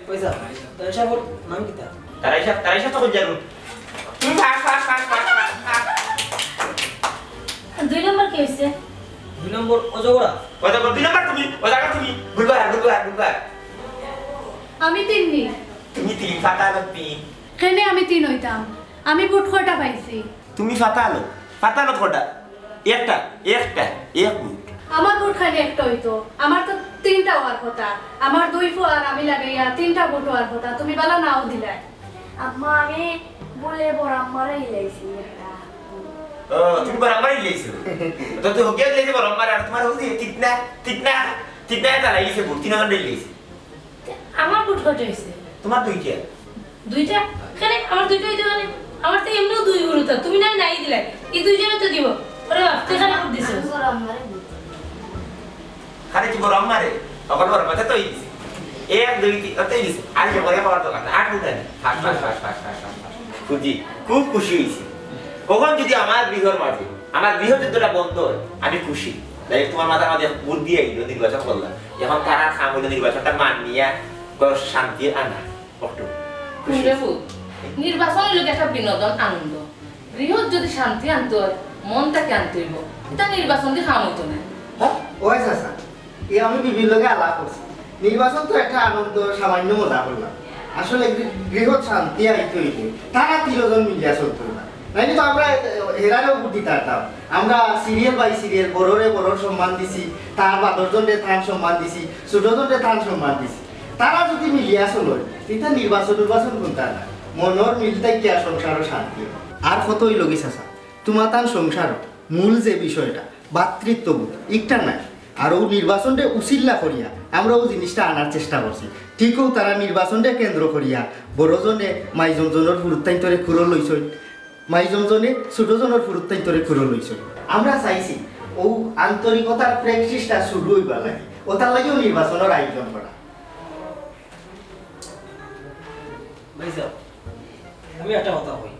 পয়সা, দারাই সাহেবর নাম কিতা? দারাই সাহেব, দারাই সাহেব তো কই যাইবো? তুমি ফাস, ফাস, ফাস। দুই নম্বর কে অইছে? দুই নম্বর অজগরা। অজগর দুই নম্বর তুমি, অজগর তুমি। বুলবা, বুলবা, বুলবা। আমি তিন নি। তুমি তিন, ফাতালো তিন। কেনে আমি তিন অইতাম? আমি ভোট কয়টা পাইছি? তুমি ফাতালো, ফাতালো কয়টা? একটা, একটা, এক ভোট। আমার ভোট খালি একটা অইতো, আমার তো তিনটা অওয়ার কথা। আমার দুই ফুয়া আর আমি লাগাইয়া তিনটা ভোট অওয়ার কথা, তুমি বালা নাও দিলায়। আম্মা, আমি ভুলে বরাম্মারে ইলাইছি একটা। ও, তুমি বরাম্মারে ইলাইছো? তো তুই হকিয়া দিলে যে বরাম্মারে, আর তোমার হচ্ছে তিতনা, তিতনা, তিতনা এটা লাগাইছে ভোট, তিন হাজার ইলাইছে। আমার ভোট কয়টা অইছে? তোমার দুইটা। দুইটা? কেনে? আমার দুইটা অইতো কেনে? আমার তো এমনেও দুই হুরুতা, তুমি নাই নাই দিলায়। এই দুইজনে তো দিব। ওরে বাপ, তুই খালি ভোট দিছস। আমি বড় আম্মারে ভোট দিই। খালি কি বড় আম্মারে? অখন বড় কথা তো অইছে। এক, দুই, তিন, অত অইছে। আর কি বড় হওয়ার দরকার নাই। আট ভোট আনি। ফাস, ফাস, ফাস। খুশি, খুব খুশি অইছি। অখন যদি আমার গৃহর মাঝে, আমার গৃহযুদ্ধটা বন্ধ অয়, আমি খুশি। তাই তোমার মাথার মাঝে বুদ্ধি আইলো, নির্বাচন করলাম। এখন তারা কাম অইলো নির্বাচনটা মানিয়া ঘরো শান্তি আনা। অটো। খুশি। হুনলে ফুত, নির্বাচন অইলো একটা বিনোদন, আনন্দ। গৃহত যদি শান্তি আনতে অয়, মনটাকে আনতে হইব। এটা নির্বাচন দিয়ে কাম হইতো না। হ্যাঁ? ওই চাচা, এই আমি বিবির লগে আলাপ করছি। নির্বাচন তো একটা আনন্দ, সামান্য মজা করলাম। আসলে গৃ-, গৃহত শান্তি আইতে হইলে তারা তিনজন মিলিয়া চলতে হইবা। নাইলে তো আমরা, এ, হেরারেও ভোট দিতে পারতাম। আমরা সিরিয়াল বাই সিরিয়াল, বড়রে বড়র সম্মান দিছি, তার বাদর জনরে তান সম্মান দিছি, ছোট জনরে তান সম্মান দিছি। তারা যদি মিলিয়া চলইন, এটা নির্বাচন নির্বাচন কোনটা না? মনর মিল থাকিয়া সংসারও শান্তি। আর কত হইল কি চাচা, তোমার তান সংসার মূল যে বিষয়টা, ভাতৃত্ববোধ, একটা নাই। আর ও নির্বাচনরে উসিল্লা করিয়া আমরা ও জিনিসটা আনার চেষ্টা করছি। ঠিক ও তারা নির্বাচনরে কেন্দ্র করিয়া বড় জনে মাইজম জনর ফুরুত্তাইন্তরে কুরো লইছইন, মাইজম জনে ছোট জনর ফুরুত্তাইন্তরে কুরো লইছইন। আমরা চাইছি ও আন্তরিকতার প্র্যাকটিসটা শুরু হইবার লাগে, ও তার লাগিও নির্বাচনর আয়োজন করা। ভাইসাব, আমি একটা কথা কই,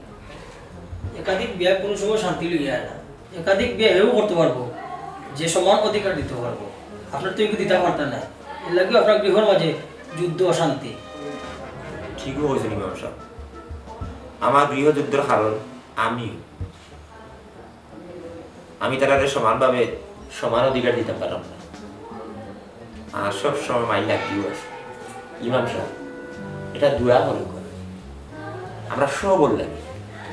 একাধিক বিয়া কোনো সময় শান্তি লইয়া আয় না। একাধিক বিয়া হেও করতে পারবো, যে সমান অধিকার দিতে পারবো। আপনার তো এগুলো দিতে পারতেন না, এর লাগেও আপনার গৃহর মাঝে যুদ্ধ অশান্তি। ঠিকও কইছেন ইমাম সাহেব, আমার গৃহযুদ্ধর কারণ আমি। আমি তারারে সমানভাবে সমান অধিকার দিতাম পারলাম না। আর সব সময় মাইর লাগতেও আছে। ইমাম সাহেব, এটা দোয়া করুক, আমরা সব বললাম,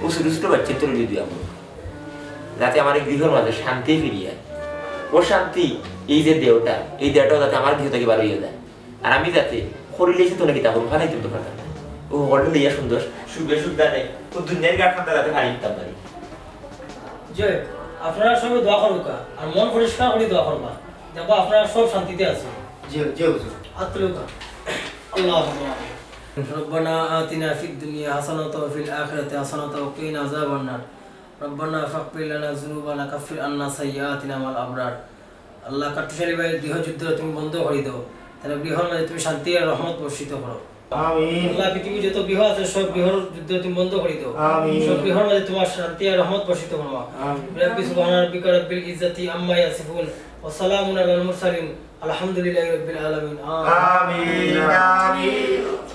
ও ছোট ছোট বাচ্চার তোর দোয়া করুক, যাতে আমার এই গৃহর মাঝে শান্তি ফিরিয়া আয়। ও শান্তি, এই যে দেহটা, এই দেহটাও যাতে আমার গৃহ থেকে বার হইয়া যায়। আর আমি যাতে করিলে সে তো নাকি তা করুন, ফালাই তুলতে পারতাম না। ও হকলটা লইয়া সুন্দর সুখে সুখ জানে, ও দুনিয়ার গাঁট খান্তা যাতে ফালাই দিতাম পারি। যে আপনারা সবাই দোয়া করুকা, আর মন পরিষ্কার করে দোয়া করবা, দেখো আপনারা সব শান্তিতে আছো। জি, জি হুজুর। আত্মলুকা। আল্লাহ আকবার। ربنا آتنا في الدنيا حسنة وفي الآخرة حسنة وقنا عذاب النار. ربنا فاغفر لنا ذنوبنا وكفر عنا سيئاتنا مع الأبرار. আল্লাহ, কাট্টুশ আলী ভাইর গৃহযুদ্ধ তুমি বন্ধ করে দাও, তার গৃহর মাঝে তুমি শান্তি আর রহমত বর্ষিত করো। আমিন। আল্লাহ, পৃথিবীর যত গৃহ আছে সব গৃহর যুদ্ধ তুমি বন্ধ করে দাও। আমিন। সব গৃহর মাঝে তোমার শান্তি আর রহমত বর্ষিত করো। আমিন। رب سبحان ربك رب العزة عما يصفون وسلام على المرسلين والحمد لله رب العالمين. আমিন। আমিন।